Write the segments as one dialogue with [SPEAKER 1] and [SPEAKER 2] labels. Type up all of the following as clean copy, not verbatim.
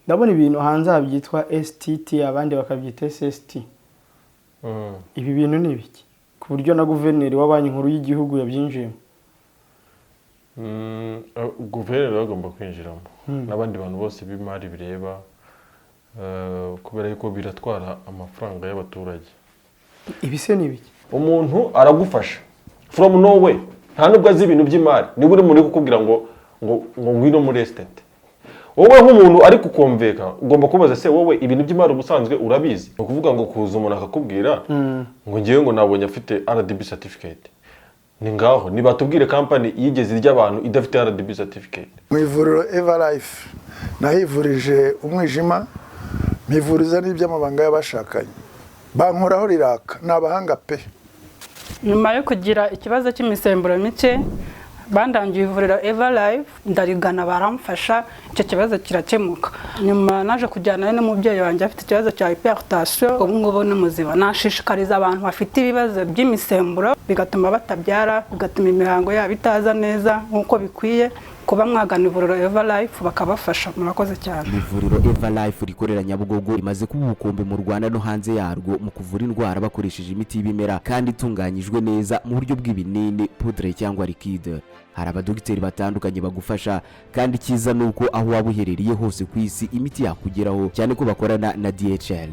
[SPEAKER 1] Ndabona ibintu hanze aha byitwa STT, abandi bakabyita SST. Ibi bintu ni ibiki, ku buryo na guverineri wa Banki Nkuru y'Igihugu yabyinjiyemo?
[SPEAKER 2] Guverineri agomba kwinjiramo n'abandi bantu bose b'imari bireba, kubera yuko biratwara amafaranga y'abaturage.
[SPEAKER 1] Ibi se ni ibiki?
[SPEAKER 2] Umuntu aragufasha from nowhere, nta nubwo azi ibintu by'imari. Niba uri umuntu uri kukubwira ngo ngwino muri STT, wowe nk'umuntu ari kukomveka ugomba kubaza: se wowe ibintu by'imari ubusanzwe urabizi? Ni ukuvuga ngo kuza umuntu akakubwira ngo ngewe ngo nabonye afite RDB certificate, ni ngaho nibatubwire company yigeze irya abantu idafite RDB certificate.
[SPEAKER 3] Mu ivuriro Eva Life nahivurije umwijima, mpivuriza n'iby'amabanga y'abashakanye, bankoraho riraka, ni abahanga pe.
[SPEAKER 4] Nyuma yo kugira ikibazo cy'imisemburo mike, bandangiye ivuriro Eva Life, ndarigana, baramfasha, icyo kibazo kirakemuka. Nyuma naje kujyanayo n'umubyeyi wanjye afite ikibazo cya hypertension, ubu ngubu ni muzima. Nashishikariza abantu bafite ibibazo by'imisemburo bigatuma batabyara, bigatuma imihango yabo itaza neza nk'uko bikwiye, kuba mwagana ivuriro Eva Life bakabafasha. Murakoze cyane.
[SPEAKER 5] Ivuriro Eva Life rikorera Nyabugogo rimaze kuba ubukombe mu Rwanda no hanze yarwo mu kuvura indwara bakoresheje imiti y'ibimera kandi itunganyijwe neza mu buryo bw'ibinini, poudre cyangwa liquide. Hari abadogiteri batandukanye bagufasha, kandi icyiza ni uko aho waba uherereye hose ku isi imiti yakugeraho, cyane ko bakorana na DHL.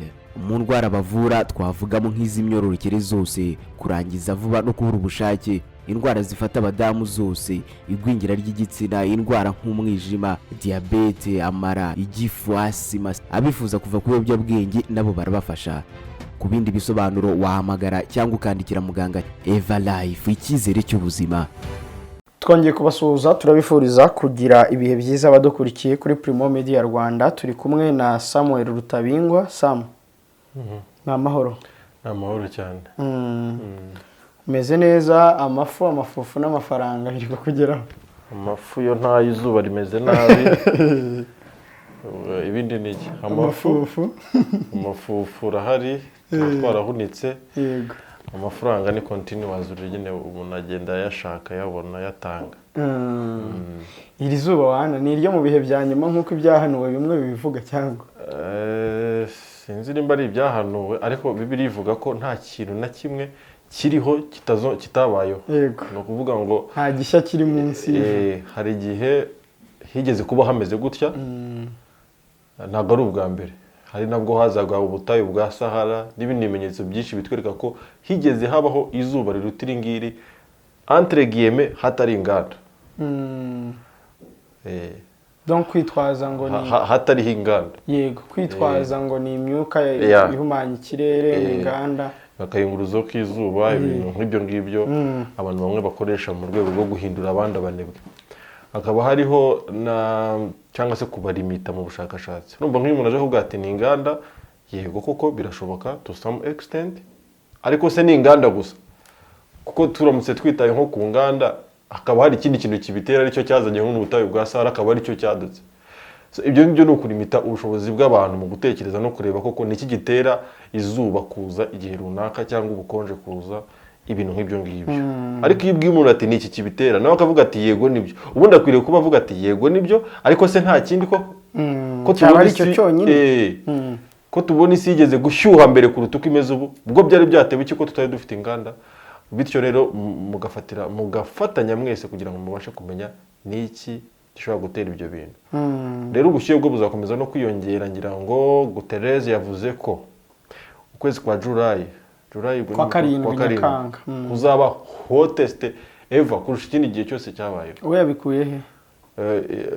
[SPEAKER 5] Mu ndwara bavura twavugamo nk'iz'imyororokere zose, kurangiza vuba no kubura ubushake, indwara zifata abadamu zose, igwingira ry'igitsina, indwara nk'umwijima, diyabete, amara, igifu, asima. Abifuza kuva ku biyobyabwenge nabo barabafasha. Ku bindi bisobanuro wahamagara cyangwa ukandikira muganga. Eva Life, icyizere cy'ubuzima.
[SPEAKER 1] Twongeye kubasuhuza, turabifuriza kugira ibihe byiza abadukurikiye kuri Primo Media Rwanda. Turi kumwe na Samuel Rutabingwa. Sam, ni amahoro?
[SPEAKER 2] Ni amahoro cyane.
[SPEAKER 1] Umeze neza? Amafu, amafufu n'amafaranga biri kukugeraho?
[SPEAKER 2] Amafu yo ntayo, izuba rimeze nabi. Ibindi ni iki? Amafu?
[SPEAKER 1] Amafufu.
[SPEAKER 2] Amafufu urahari, tuba twarahunitse. Amafaranga ni continuous nyine, umuntu agenda ayashaka, ayabona, ayatanga.
[SPEAKER 1] Iri zuba wana ni iryo mu bihe bya nyuma nk'uko ibyahanuwe bimwe bibivuga, cyangwa?
[SPEAKER 2] Sinzi nimba ari ibyahanuwe, ariko Bibiliya ivuga ko nta kintu na kimwe kiriho kitabayeho. Ni ukuvuga ngo
[SPEAKER 1] nta gishya kiri munsi y'ijuru.
[SPEAKER 2] Hari igihe higeze kuba hameze gutya, ntabwo ari ubwa mbere. Hari nabwo hazaga ubutayu bwa Sahara n'ibindi bimenyetso byinshi bitwereka ko higeze habaho izuba riruta iri ngiri, entre guillemets, hatari inganda.
[SPEAKER 1] Donc kwitwaza ngo ni
[SPEAKER 2] hatariho inganda.
[SPEAKER 1] Yego, kwitwaza ngo ni imyuka ihumanya ikirere, inganda.
[SPEAKER 2] Akayunguruzo k'izuba, ibintu nk'ibyo ngibyo abantu bamwe bakoresha mu rwego rwo guhindura abandi abanebwe, hakaba hariho na cyangwa se kubarimita mu bushakashatsi. Urumva nk'iyo umuntu aje kuvuga ati ni inganda, yego koko birashoboka to some extent, ariko se ni inganda gusa? Kuko turamutse twitaye nko ku nganda, hakaba hari ikindi kintu kibitera aricyo cyazanye nk'ubutayu bwa Sahara, akaba aricyo cyadutse. So, ibyo ngibyo ni ukurimita ubushobozi bw'abantu mu gutekereza no kureba koko ni iki gitera izuba kuza igihe runaka cyangwa ubukonje kuza, ibintu nk'ibyo ngibyo. Ariko iyo ubwiye umuntu ati ni iki kibitera, nawe akavuga ati yego nibyo, ubundi akwiriye kuba avuga ati yego nibyo, ariko se nta kindi koko ko
[SPEAKER 1] Cyaba
[SPEAKER 2] tubona
[SPEAKER 1] ari icyo cyonyine?
[SPEAKER 2] Ko tubona isi yigeze gushyuha mbere kuruta uko imeze ubu, ubwo byari byatewe iki ko tutari dufite inganda? Bityo rero mugafatira, mugafatanya mwese kugira ngo mubashe kumenya ni iki gishobora gutera ibyo bintu. Rero ubushyuhe bwo buzakomeza no kwiyongera. Ngira ngo Guterres yavuze ko ukwezi kwa July ubwo
[SPEAKER 1] Kwa
[SPEAKER 2] ni
[SPEAKER 1] karindwi,
[SPEAKER 2] kwa karindwi,
[SPEAKER 1] Nyakanga.
[SPEAKER 2] Kuzaba hottest ever kurusha ikindi gihe cyose cyabayeho.
[SPEAKER 1] We yabikuye he?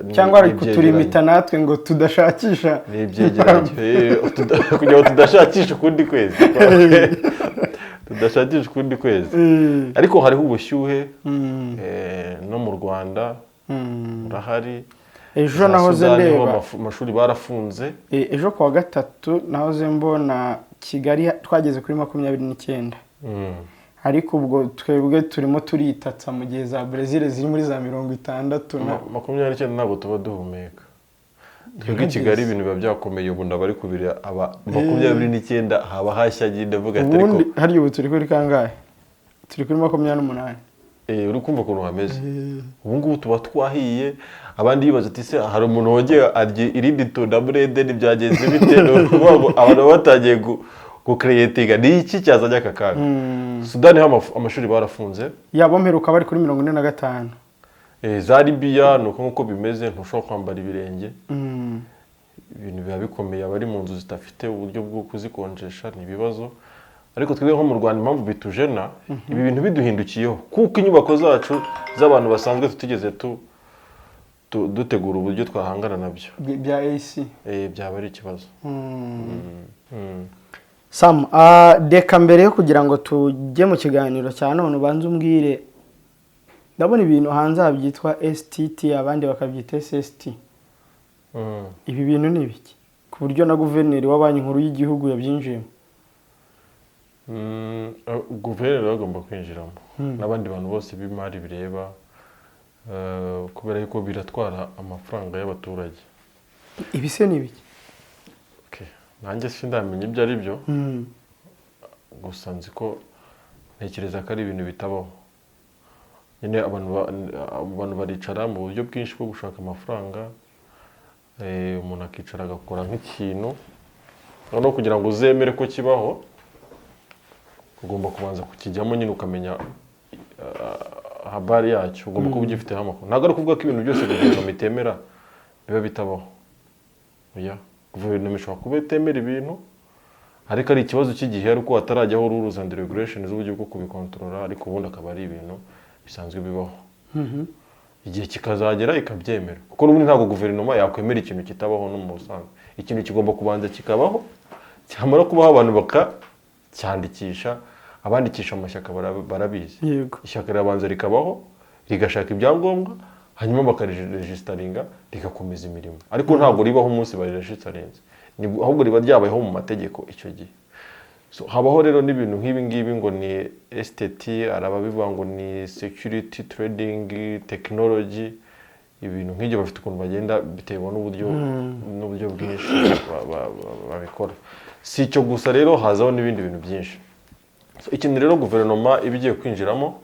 [SPEAKER 2] Ni
[SPEAKER 1] Cyangwa ari
[SPEAKER 2] ibyegeranyo.
[SPEAKER 1] kuturimita natwe ngo tudashakisha?
[SPEAKER 2] Ni ibyegeranyo, kugira ngo tudashakisha ukundi kwezi, tudashakisha ukundi kwezi. Ariko hariho ubushyuhe, no mu Rwanda burahari.
[SPEAKER 1] Ejo
[SPEAKER 2] Za
[SPEAKER 1] nahoze
[SPEAKER 2] Sudani ho
[SPEAKER 1] ndeba
[SPEAKER 2] amashuri barafunze.
[SPEAKER 1] Ejo kuwa gatatu nahoze mbona Kigali twageze kuri 29, ariko ubwo twebwe turimo turitatsa mu gihe za Brezil ziri muri za 60 na
[SPEAKER 2] 29 ntabwo tuba duhumeka twebwe i Kigali, ibintu biba byakomeye. Ubu ndabari kubira aba 29 haba hashya, ndavuga ati ariko
[SPEAKER 1] Ubundi harya ubu turi kuri kangahe? Turi kuri 28.
[SPEAKER 2] Uri kumva ukuntu hameze. Ubu ngubu tuba twahiye. Abandi bibaza ati: "Se hari umuntu wongeye arya irindi tunda muri Edeni, byagenze bite?" Ni ukuvuga ngo abantu baba batangiye gucreatinga ni iki cyazanye aka kaga. Sudani ho amashuri barafunze.
[SPEAKER 1] Yabo mperuka bari kuri 45.
[SPEAKER 2] Za Libiya ni uko nguko bimeze, ntushobora kwambara ibirenge. Ibintu biba bikomeye, abari mu nzu zidafite uburyo bwo kuzikonjesha ni ibibazo. Ariko twebwe nko mu Rwanda, impamvu bitujena, ibi bintu biduhindukiyeho, kuko inyubako zacu z'abantu basanzwe tutigeze dutegura uburyo twahangana nabyo.
[SPEAKER 1] Bya AC.
[SPEAKER 2] Byaba ari ikibazo.
[SPEAKER 1] Sam, reka mbere yo kugira ngo tujye mu kiganiro cya none, ubanze umbwire. Ndabona ibintu hanze aha byitwa STT, abandi bakabyita SST. Ibi bintu ni ibiki, ku buryo na guverineri wa Banki Nkuru y'Igihugu yabyinjiyemo?
[SPEAKER 2] Guverineri agomba kwinjiramo n'abandi bantu bose b'imari bireba, kubera yuko biratwara amafaranga y'abaturage.
[SPEAKER 1] Ibi se ni ibiki?
[SPEAKER 2] Okay. Nanjye sindamenya ibyo ari byo. Gusa nzi ko ntekereza ko ari ibintu bitabaho nyine. Abantu baricara mu buryo bwinshi bwo gushaka amafaranga. Umuntu akicara agakora nk'ikintu, noneho kugira ngo uzemere ko kibaho ugomba kubanza kukijyamo nyine, ukamenya habari yacyo, ugomba kuba ugifiteho amakuru. Ntabwo ari ukuvuga ko ibintu byose guverinoma itemera biba bitabaho. Oya, guverinoma ishobora kuba itemera ibintu, ariko ari ikibazo cy'igihe, ariko hatarajyaho rules and regulations z'uburyo bwo kubikontorora, ariko ubundi akaba ari ibintu bisanzwe bibaho. Igihe kikazagera ikabyemera, kuko n'ubundi ntabwo guverinoma yakwemera ikintu kitabaho. No mu busanzwe ikintu kigomba kubanza kikabaho, cyamara kubaho abantu bakacyandikisha. Abandikisha amashyaka barabizi. Ishyaka rirabanza rikabaho, rigashaka ibyangombwa, hanyuma bakariregisteringa, rigakomeza imirimo. Ariko ntabwo ribaho umunsi bariregisterinze, ahubwo riba ryabayeho mu mategeko icyo gihe. So, habaho rero n'ibintu nk'ibi ngibi ngo ni STT, hari ababivuga ngo ni security trading technology, ibintu nk'ibyo. Bafite ukuntu bagenda, biterwa n'uburyo bwinshi babikora. Si icyo gusa rero, hazaho n'ibindi bintu byinshi. So, ikintu rero guverinoma iba igiye kwinjiramo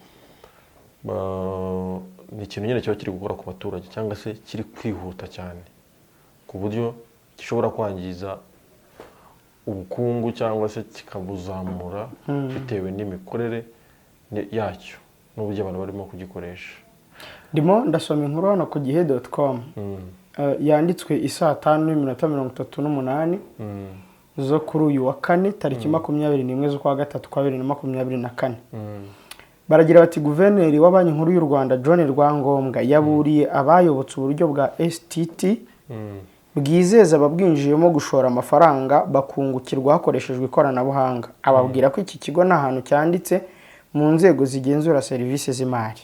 [SPEAKER 2] ni ikintu nyine kiba kiri gukora ku baturage, cyangwa se kiri kwihuta cyane ku buryo gishobora kwangiza ubukungu cyangwa se kikabuzamura, bitewe n'imikorere yacyo n'uburyo abantu barimo kugikoresha.
[SPEAKER 1] Ndimo ndasoma inkuru hano ku gihe.com, yanditswe isaa 5:38 zo kuri uyu wa kane, tariki 21 z'ukwa gatatu kwa 2024. Baragira bati: "Guverineri wa Banki Nkuru y'u Rwanda, John Rwangombwa, yaburiye abayobotse uburyo bwa STT bwizeza ababwinjiyemo gushora amafaranga bakungukirwa hakoreshejwe ikoranabuhanga, ababwira ko iki kigo nta hantu cyanditse mu nzego zigenzura serivisi z'imari."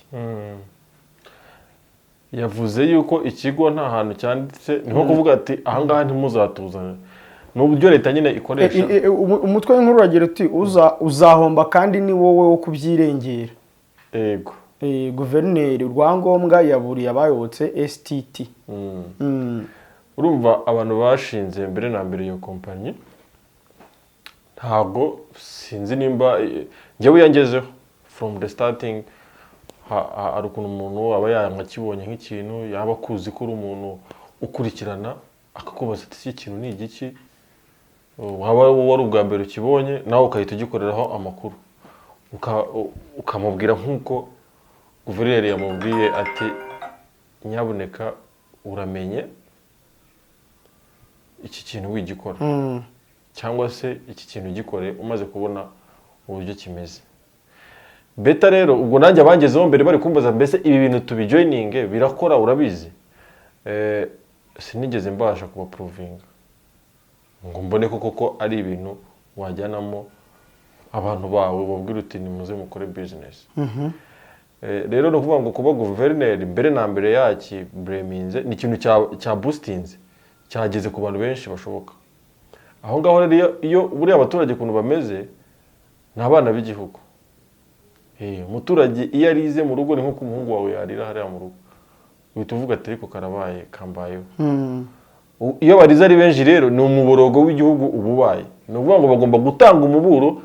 [SPEAKER 2] Yavuze yuko ikigo nta hantu cyanditse, ni nko kuvuga ati: "Ahangaha ntimuzatuzane." Ni uburyo leta nyine ikoresha.
[SPEAKER 1] Umutwe w'inkuru uragira uti: "Uzahomba kandi ni wowe wo kubyirengera." Guverineri Rwangombwa yaburiye abayobotse STT.
[SPEAKER 2] Urumva abantu bashinze mbere na mbere iyo kompanyi, ntabwo sinzi nimba njyewe yangezeho from the starting. Hari ukuntu umuntu aba yakibonye nk'ikintu, yaba akuzi ko uri umuntu ukurikirana, akakubaza ati: "Si ikintu ni igiki?" Waba wari ubwa mbere ukibonye, nawe ugahita ugikoreraho amakuru. Ukamubwira nk'uko guverineri yamubwiye ati: "Nyabuneka uramenye iki kintu wigikora, cyangwa se iki kintu gikore umaze kubona uburyo kimeze." Beta rero ubwo nanjye abangezeho mbere bari kumbaza: "Mbese ibi bintu tubijoininge, birakora, urabizi?" Sinigeze mbasha kubaprovinga ngo mbone ko koko ari ibintu wajyanamo abantu bawe, ubabwira uti: "Nimuze mukore business." Rero ni ukuvuga ngo kuba guverineri mbere na mbere yakibureminze ni ikintu cya boostinze, cyageze ku bantu benshi bashoboka. Aho ngaho rero, iyo buriya abaturage ukuntu bameze, ni abana b'igihugu. Umuturage iyo arize mu rugo, ni nk'uko umuhungu wawe yarira hariya mu rugo, uhita uvuga ati: "Ariko karabaye, kambayeho." Iyo barize ari benshi rero, ni umuborogo w'igihugu uba ubaye. Ni ukuvuga ngo bagomba gutanga umuburo.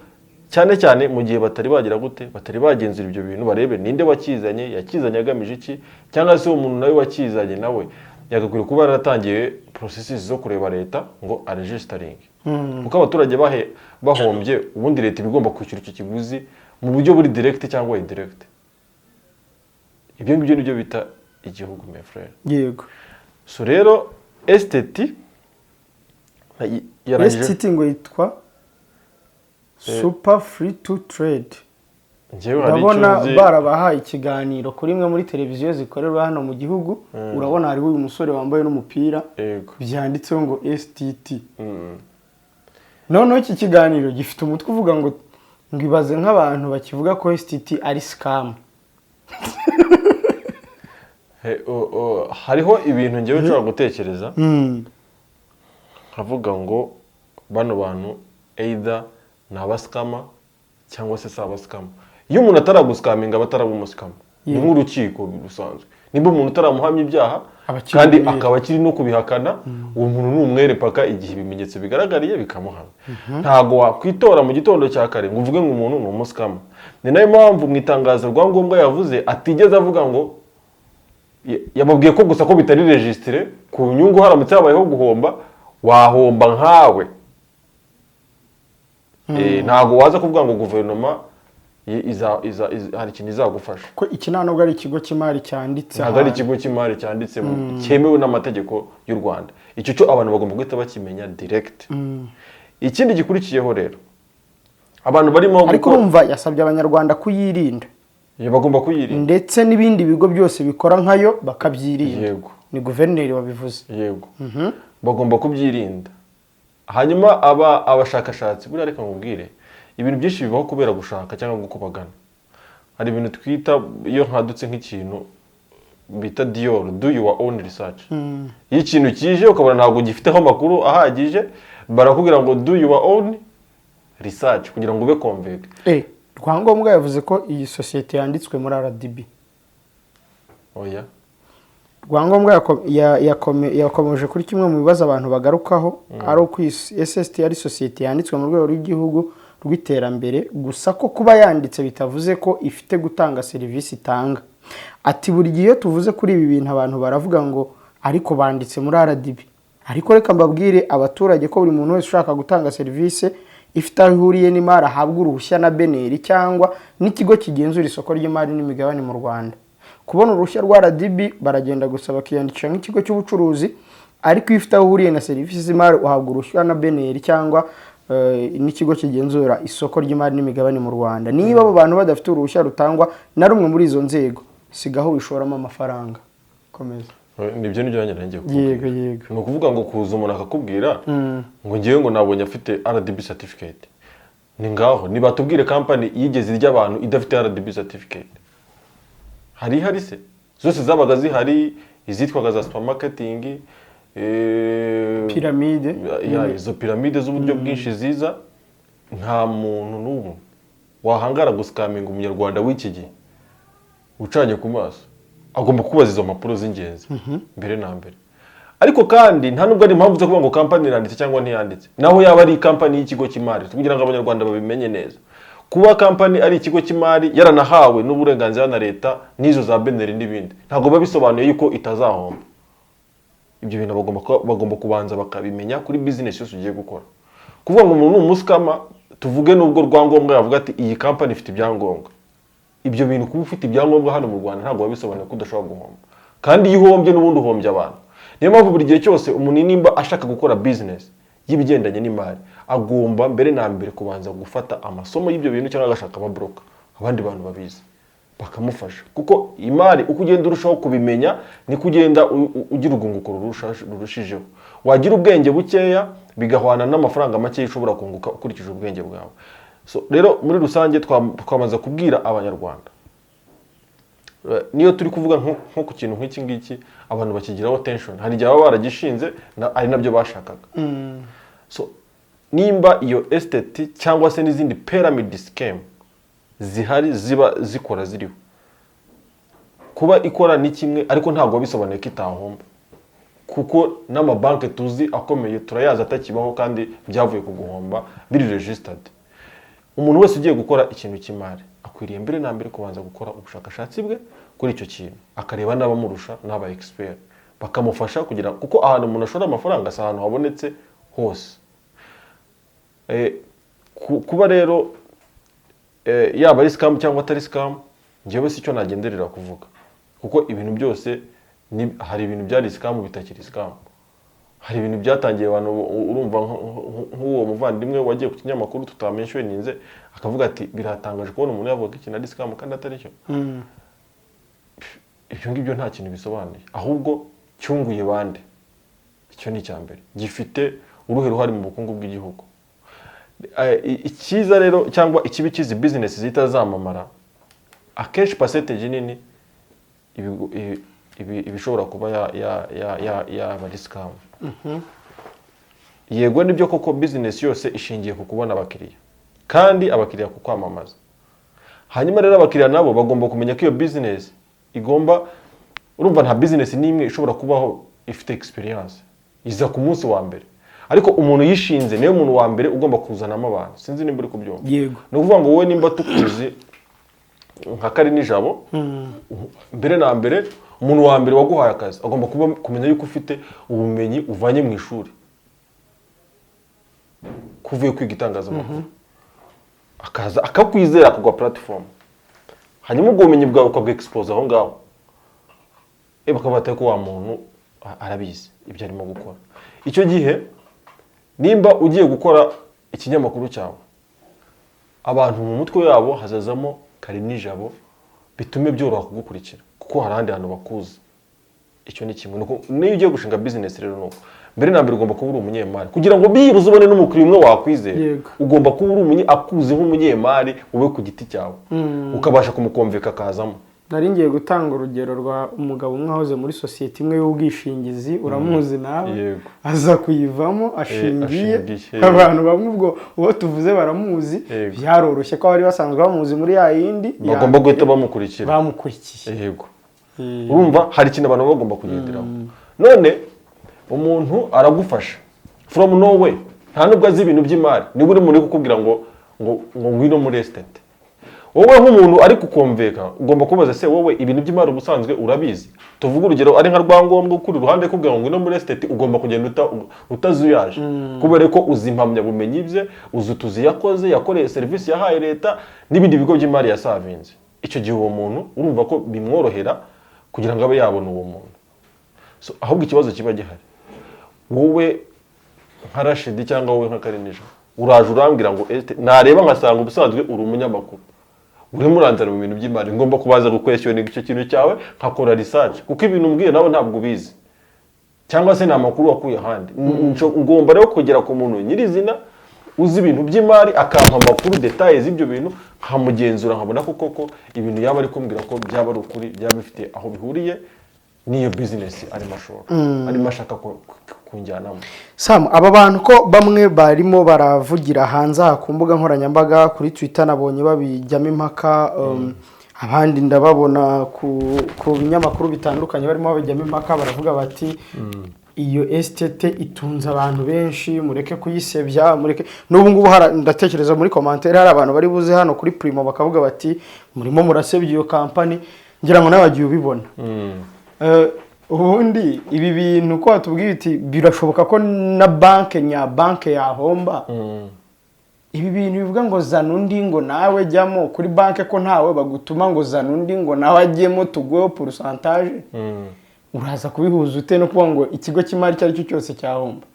[SPEAKER 2] Cyane cyane mu gihe batari bagira gute, batari bagenzura ibyo bintu, barebe ninde wakizanye, yakizanye agamije iki, cyangwa se uwo muntu nawe wakizanye nawe yagakwiye kuba yaratangiye processes zo kureba leta ngo aregisteringe, kuko abaturage bahombye, ubundi leta iba igomba kwishyura icyo kiguzi mu buryo buri direct cyangwa indirect. Ibyo ngibyo nibyo bita igihugu, my frère. So rero STT yarangije.
[SPEAKER 1] STT ngo yitwa Super Free to Trade.
[SPEAKER 2] Njyewe hari icyo
[SPEAKER 1] Ndabona
[SPEAKER 2] nzi.
[SPEAKER 1] barabahaye ikiganiro kuri imwe muri televiziyo zikorerwa hano mu gihugu. Urabona hariho uyu musore wambaye n'umupira byanditseho ngo STT. Noneho iki kiganiro gifite umutwe uvuga ngo ibaze nk'abantu bakivuga ko STT ari scam.
[SPEAKER 2] Hariho ibintu njyewe nshobora gutekereza nkavuga ngo bano bantu either ni abascammer cyangwa se si abascammer. Iyo umuntu ataraguscaminga, aba ataraba umuscammer. Ni nk'urukiko rusanzwe, nimba umuntu utaramuhamya ibyaha
[SPEAKER 1] Aba akiri
[SPEAKER 2] kandi
[SPEAKER 1] umwere.
[SPEAKER 2] akaba akiri no kubihakana, uwo muntu ni umwere paka igihe ibimenyetso bigaragariye bikamuhamya. Ntabwo wakwitora mu gitondo cya kare ngo uvuge ngo umuntu ni umuscammer. Ni nayo mpamvu mu itangazo Rwangombwa yavuze, atigeze avuga ngo yababwiye ko gusa ko bitari registered ku nyungu, haramutse habayeho guhomba, wahomba nkawe. Ntabwo waza kuvuga ngo guverinoma hari ikintu izagufasha.
[SPEAKER 1] Ko iki nta nubwo ari ikigo cy'imari cyanditse
[SPEAKER 2] Ntabwo ari
[SPEAKER 1] ahantu.
[SPEAKER 2] ikigo cy'imari cyanditse cyemewe n'amategeko y'u Rwanda. Icyo cyo abantu bagomba guhita bakimenya direct. Ikindi gikurikiyeho rero, abantu barimo
[SPEAKER 1] Ariko urumva yasabye Abanyarwanda kuyirinda.
[SPEAKER 2] Bagomba kuyirinda.
[SPEAKER 1] Ndetse n'ibindi bigo byose bikora nkayo bakabyirinda. Ni guverineri wabivuze.
[SPEAKER 2] Yego, bagomba kubyirinda. Hanyuma aba abashakashatsi, buriya reka nkubwire, ibintu byinshi bibaho kubera gushaka cyangwa gukubagana. Hari ibintu twita, iyo nkadutse nk'ikintu bita DYOR, do your own research. Iyo ikintu kije ukabona ntabwo gifiteho amakuru ahagije, barakubwira ngo do your own research kugira ngo ube convinced.
[SPEAKER 1] Rwangombwa yavuze ko iyi sosiyete yanditswe muri RDB.
[SPEAKER 2] Oya.
[SPEAKER 1] Rwangombwa yakomeje kuri kimwe mu bibazo abantu bagarukaho, ari uko iyi SST ari sosiyete yanditswe mu rwego rw'igihugu rw'iterambere, gusa ko kuba yanditse bitavuze ko ifite gutanga serivisi itanga. Ati buri gihe iyo tuvuze kuri ibi bintu, abantu baravuga ngo ariko banditse muri RDB. Ariko reka mbabwire abaturage ko buri muntu wese ushaka gutanga serivisi ifite aho ihuriye n'imari ahabwa uruhushya na BNR cyangwa n'ikigo kigenzura isoko ry'imari n'imigabane mu Rwanda. Kubona uruhushya rwa RDB, baragenda gusa bakiyandikisha nk'ikigo cy'ubucuruzi, ariko iyo ufite aho uhuriye na serivisi z'imari uhabwa uruhushya na BNR cyangwa n'ikigo kigenzura isoko ry'imari n'imigabane mu Rwanda. Niba abo bantu badafite uruhushya rutangwa na rumwe muri izo nzego, sigaho wishoramo amafaranga. Komeza.
[SPEAKER 2] Nibyo, nibyo nanjye ngiye kukubwira.
[SPEAKER 1] Yego.
[SPEAKER 2] Ni ukuvuga ngo kuza umuntu akakubwira ngo ngewe ngo nabonye afite RDB certificate, ni ngaho nibatubwire kampani yigeze irya abantu idafite RDB certificate. Hari ihari se? Zose zabaga zihari, izitwaga za supermarketing,
[SPEAKER 1] Piramide.
[SPEAKER 2] Ya, izo piramide z'uburyo bwinshi ziza, nta muntu n'umwe wahangara guscaminga Umunyarwanda w'iki gihe ucanye ku maso. Agomba kubaza izo mpapuro z'ingenzi mbere na mbere. Ariko kandi nta nubwo ari impamvu zo kuvuga ngo kampani iranditse cyangwa ntiyanditse, naho yaba ari kampani y'ikigo cy'imari. Kugira ngo Abanyarwanda babimenye neza, kuba kampani ari ikigo cy'imari yaranahawe n'uburenganzira na leta n'izo za BNR n'ibindi, ntabwo biba bisobanuye yuko itazahomba. Ibyo bintu bagomba kubanza bakabimenya kuri bizinesi yose ugiye gukora. Kuvuga ngo umuntu ni umuscammer, tuvuge nubwo Rwangombwa yavuga ati iyi kampani ifite ibyangombwa, ibyo bintu, kuba ufite ibyangombwa hano mu Rwanda ntabwo biba bisobanuye ko udashobora guhomba. Kandi iyo uhombye n'ubundi uhombya abantu. Niyo mpamvu buri gihe cyose umuntu nimba ashaka gukora bizinesi y'ibigendanye n'imari, agomba mbere na mbere kubanza gufata amasomo y'ibyo bintu cyangwa agashaka ababroker, abandi bantu babizi, bakamufasha, kuko imari uko ugenda urushaho kubimenya niko ugenda ugira urwunguko rurushijeho. Wagira ubwenge bukeya, bigahwana n'amafaranga make ushobora kunguka ukurikije ubwenge bwawe. So rero muri rusange twamaze kubwira Abanyarwanda, niyo turi kuvuga nko ku kintu nk'iki ngiki, abantu bakigiraho tension. Hari igihe baba baragishinze ari nabyo bashakaga. So nimba iyo STT cyangwa se n'izindi pyramid scheme zihari ziba zikora ziriho, kuba ikora ni kimwe, ariko ntabwo bisobanuye ko itahomba, kuko n'amabanki tuzi akomeye turayazi atakibaho kandi byavuye ku guhomba biri registered. Umuntu wese ugiye gukora ikintu cy'imari akwiriye mbere na mbere kubanza gukora ubushakashatsi bwe kuri icyo kintu, akareba n'abamurusha n'aba expert bakamufasha, kugira kuko ahantu umuntu ashora amafaranga si ahantu habonetse hose. Kuba rero yaba ari scam cyangwa atari scam, njyewe si cyo nagenderera kuvuga, kuko ibintu byose hari ibintu byari scam bitakiri scam, hari ibintu byatangiye abantu. Urumva nk'uwo muvandimwe wagiye ku kinyamakuru tutamentioninze, akavuga ati: "Biratangaje kubona umuntu yavuga ko ikintu ari scam kandi atari cyo." Ibyo ngibyo nta kintu bisobanuye. Ahubwo cyunguye bande? Icyo ni icya mbere. Gifite uruhe ruhare mu bukungu bw'igihugu? Icyiza rero cyangwa ikibi cy'izi bizinesi zihita zamamara, akenshi percentage nini ibishobora kuba yaba ari scam. Yego, nibyo koko, bizinesi yose ishingiye ku kubona abakiriya, kandi abakiriya ku kwamamaza. Hanyuma rero abakiriya nabo bagomba kumenya ko iyo bizinesi igomba, urumva nta bizinesi n'imwe ishobora kubaho ifite experience iza ku munsi wa mbere, ariko umuntu yishinze niwe muntu wa mbere ugomba kuzanamo abantu. Sinzi nimba uri kubyumva.
[SPEAKER 1] Yego.
[SPEAKER 2] Ni ukuvuga ngo wowe nimba tukuzi nka kari nijabo, mbere na mbere umuntu wa mbere waguhaye akazi agomba kuba kumenya yuko ufite ubumenyi uvanye mu ishuri, ko uvuye kwiga itangazamakuru, akaza akakwizera, akaguha platform, hanyuma ubwo bumenyi bwawe ukabwexpose aho ngaho, bakaba bataye ko wa muntu arabizi ibyo arimo gukora. Icyo gihe nimba ugiye gukora ikinyamakuru cyawe, abantu mu mutwe yabo hazazamo kare nijabo, bitume byoroha kugukurikira kuko hari ahandi hantu bakuzi. Icyo ni kimwe. Niyo ugiye gushinga bizinesi rero, nuko mbere na mbere ugomba kuba uri umunyemari kugira ngo byibuze ubone n'umukiriya umwe wakwizera. Ugomba kuba uri akuzi nk'umunyemari wowe ku giti cyawe, ukabasha kumuconvinca akazamo.
[SPEAKER 1] Nari ngiye gutanga urugero rwa umugabo umwe wahoze muri sosiyete imwe y'ubwishingizi, uramuzi nawe.
[SPEAKER 2] Yego.
[SPEAKER 1] Aza kuyivamo ashingiye.
[SPEAKER 2] Ashingiye.
[SPEAKER 1] Abantu bamwe ubwo uwo tuvuze baramuzi. Byaroroshye ko bari basanzwe bamuzi muri ya yindi ya
[SPEAKER 2] bagomba
[SPEAKER 1] mbere,
[SPEAKER 2] guhita bamukurikira.
[SPEAKER 1] Bamukurikiye.
[SPEAKER 2] Yego, urumva hari ikintu abantu baba bagomba kugenderaho. None umuntu aragufasha from nowhere, nta nubwo azi ibintu by'imari, niba uri muntu uri kukubwira ngo ngwino muri estate, wowe nk'umuntu ari kuconvinca ugomba kubaza: "Se wowe ibintu by'imari ubusanzwe urabizi?" Tuvuge urugero, ari nka Rwangombwa ukuri iruhande kubwira ngo ngwino muri estate, ugomba kugenda utazuyaje, kubera ko uzi impamyabumenyi bye, uzi utuzi yakoze, yakoreye serivisi yahaye leta n'ibindi bigo by'imari yaservinze. Icyo gihe uwo muntu urumva ko bimworohera kugira ngo abe yabona uwo muntu. So, ahubwo ikibazo kiba gihari, wowe nka Rashidi cyangwa wowe nka Karinija, uraje urambwira ngo estate, nareba nkasanga ubusanzwe uri umunyamakuru, urimo uranzana mu bintu by'imari, ngomba kubaza guquestioninga icyo kintu cyawe, nkakora research, kuko ibintu umbwiye nawe ntabwo ubizi cyangwa se ni amakuru wakuye ahandi. Ngomba rero kugera ku muntu nyirizina uzi ibintu by'imari, akampa amakuru, détails z'ibyo bintu, nkamugenzura, nkabona ko koko ibintu yaba ari kumbwira ko byaba ari ukuri, byaba bifite aho bihuriye n'iyo bizinesi arimo ashora, arimo ashaka kunjyanamo.
[SPEAKER 1] Sam, aba bantu ko bamwe barimo baravugira hanze aha ku mbuga nkoranyambaga, kuri Twitter nabonye babijyamo impaka, abandi ndababona ku binyamakuru bitandukanye barimo babijyamo impaka, baravuga bati: "Iyo estate itunze abantu benshi, mureke kuyisebya, mureke." N'ubu ngubu ndatekereza muri commentaire hari abantu bari buze hano kuri Primo bakavuga bati: "Murimo murasebya iyo kampani." Ngira ngo nawe wagiye ubibona. Ubundi ibi bintu ko watubwiye uti birashoboka ko na banke nyabanke yahomba, ibi bintu bivuga ngo zana undi ngo nawe jyamo kuri banke, ko ntawe bagutuma ngo zana undi ngo nawe ajyemo tuguheho pourcentage, uraza kubihuza ute no kuvuga ngo ikigo cy'imari icyo ari cyo cyose cyahomba?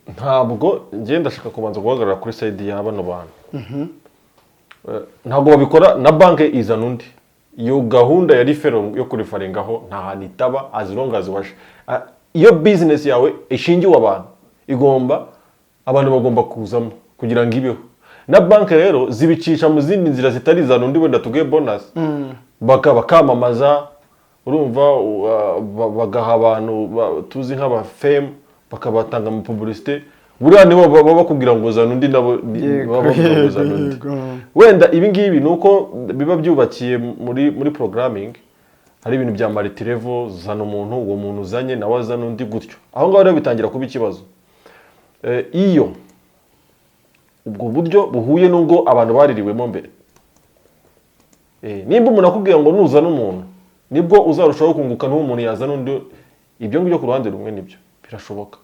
[SPEAKER 2] Ntabwo njye ndashaka kubanza guhagarara kuri side ya bano bantu. Ntabwo babikora na banki izana undi. Iyo gahunda ya referral, yo kureferringaho, nta hantu itaba, as long as washe. Iyo business yawe ishingiwe abantu, igomba abantu bagomba kuzamo kugira ngo ibeho. Na banki rero zibicisha mu zindi nzira zitari izana undi wenda tuguhe bonus, bakamamaza, urumva, bagaha abantu tuzi nk'abafame, bakabatanga mu publicité. Buriya nibo baba bakubwira ngo zana undi, nabo baba bavuga ngo zana undi. Wenda ibi ngibi ni uko biba byubakiye muri programming, hari ibintu bya multilevel: zana umuntu, uwo muntu uzanye nawe azana undi, gutyo. Aho ngaho rero bitangira kuba ikibazo. Iyo Ubwo buryo buhuye n'ubwo abantu baririwemo mbere. Nimba umuntu akubwiye ngo nuzana umuntu nibwo uzarushaho kunguka, n'uwo muntu yazana undi, ibyo ngibyo ku ruhande rumwe nibyo birashoboka.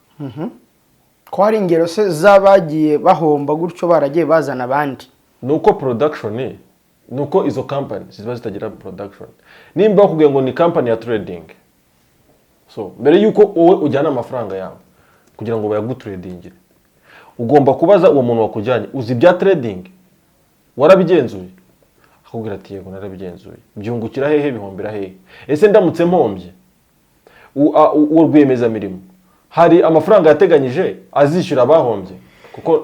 [SPEAKER 1] Ko hari ingero se z'abagiye bahomba gutyo baragiye bazana abandi?
[SPEAKER 2] Ni uko production, ni uko izo company ziba zitagira production. Nimba bakubwiye ngo ni company ya trading, so mbere yuko wowe ujyana amafaranga yawe kugira ngo bayagutradingire, ugomba kubaza uwo muntu wakujyanye: "Uzi ibya trading? Warabigenzuye?" Akubwira ati: "Yego, narabigenzuye." Byungukira hehe? Bihombera hehe? Ese ndamutse mpombye, uwo rwiyemezamirimo hari amafaranga yateganyije azishyura abahombye? Kuko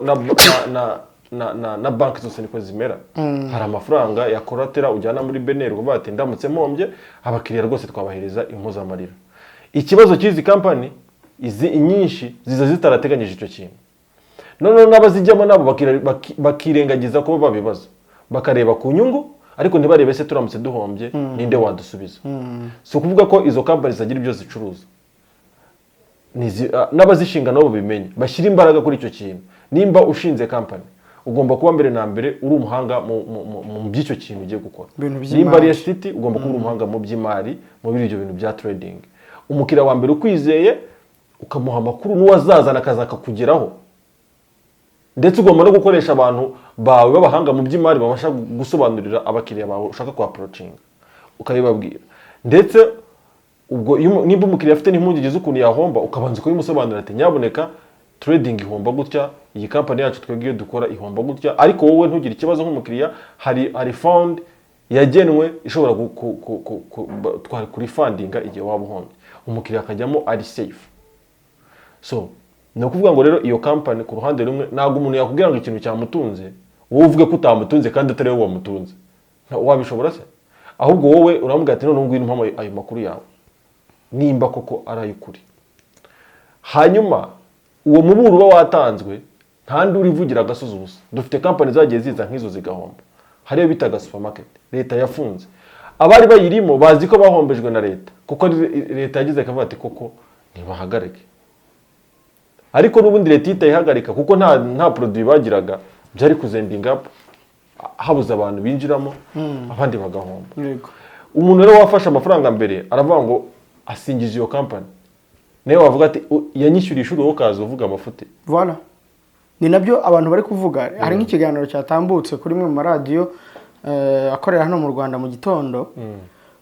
[SPEAKER 2] na banki zose niko zimera. Hari amafaranga ya collateral ujyana muri BNR, ukavuga ati: "Ndamutse mpombye, abakiriya rwose twabahereza impozamarira." Ikibazo cy'izi kampani, izi inyinshi ziza zitarateganyije icyo kintu. Noneho n'abazijyamo nabo bakirengagiza kuba babibaza, bakareba ku nyungu ariko ntibarebe se turamutse duhombye ninde wadusubiza. Si ukuvuga ko izo kampani zitagira ibyo zicuruza. N'abazishinga nabo babimenye, bashyire imbaraga kuri icyo kintu. Nimba ushinze kampani, ugomba kuba mbere na mbere uri umuhanga mu by'icyo kintu ugiye gukora.
[SPEAKER 1] Ibintu
[SPEAKER 2] Nimba ari
[SPEAKER 1] by'imari.
[SPEAKER 2] STT, ugomba kuba uri umuhanga mu by'imari, muri ibyo bintu bya trading. Umukiriya wa mbere ukwizeye ukamuha amakuru, n'uwazazana akaza akakugeraho. Ndetse ugomba no gukoresha abantu bawe b'abahanga mu by'imari babasha gusobanurira abakiriya bawe ushaka ku approachinga, ukabibabwira. Ndetse ubwo nimba umukiriya afite n'impungenge z'ukuntu yahomba, ukabanza ukabimusobanurira ati: "Nyabuneka, trading ihomba gutya, iyi kampani yacu twebwe iyo dukora ihomba gutya, ariko wowe ntugire ikibazo nk'umukiriya, hari fund yagenwe ishobora twari kuri fundinga igihe waba uhombye." Umukiriya akajyamo ari safe. So ni ukuvuga ngo rero iyo kampani, ku ruhande rumwe, ntabwo umuntu yakubwira ngo ikintu cyamutunze, wowe uvuge ko utamutunze kandi atari wowe wamutunze. Wabishobora se? Ahubwo wowe uramubwira ati: "Noneho ngwino umpe ayo makuru yawe nimba koko ari ay'ukuri." Hanyuma uwo muburo uba watanzwe, nta ndi urivugira agasozi ubusa. Dufite kampani zagiye ziza nk'izo zigahomba. Hariyo bitaga supermarket leta yafunze, abari bayirimo bazi ko bahombejwe na leta, kuko leta yagize akavuga ati: "Koko ntibahagarike." Ariko n'ubundi leta ihita ihagarika, kuko nta produit bagiraga. Byari kuzaendinga up habuze abantu binjiramo, abandi bagahomba. Umuntu rero wafashe amafaranga mbere aravuga ngo asingiza iyo kampani, nawe wavuga ati: "Yanyishyuriye ishuri," wowe ukaza uvuga amafuti.
[SPEAKER 1] Voilà. Ni nabyo abantu bari kuvuga. Hari nk'ikiganiro cyatambutse kuri imwe mu maradiyo akorera hano mu Rwanda mu gitondo.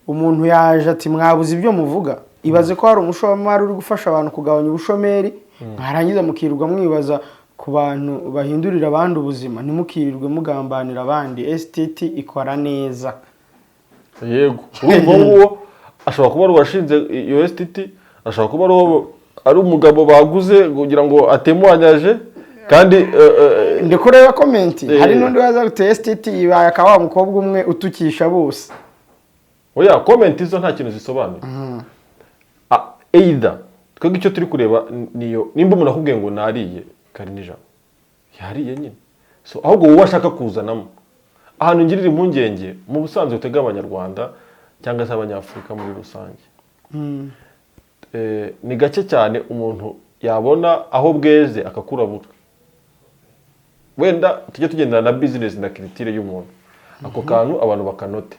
[SPEAKER 1] Umuntu yaje ati: "Mwabuze ibyo muvuga? Ibaze ko hari umushoramari uri gufasha abantu kugabanya ubushomeri, mwarangiza mukirirwa mwibaza ku bantu bahindurira abandi ubuzima. Ntimukirirwe mugambanira abandi, STT ikora neza."
[SPEAKER 2] Yego, urumva nguwo ashobora kuba ari uwashinze iyo STT, ashobora kuba ari umugabo baguze kugira ngo atemuwanyaje kandi
[SPEAKER 1] Ndi kureba comment. Hari n'undi waza guteye: "STT ibaye akaba wa mukobwa umwe utukisha bose."
[SPEAKER 2] Oya, comment zo nta kintu zisobanuye. Either twebwe icyo turi kureba niyo nimba umuntu akubwiye ngo nariye kari nijoro, yariye nyine. So ahubwo wowe ashaka kuzanamo ahantu ngirira impungenge, mu busanzwe twebwe Abanyarwanda cyangwa se Abanyafurika muri rusange, ni gake cyane umuntu yabona aho bweze akakurabura. Wenda tujye tugendana na business na culture y'umuntu, ako kantu abantu bakanote.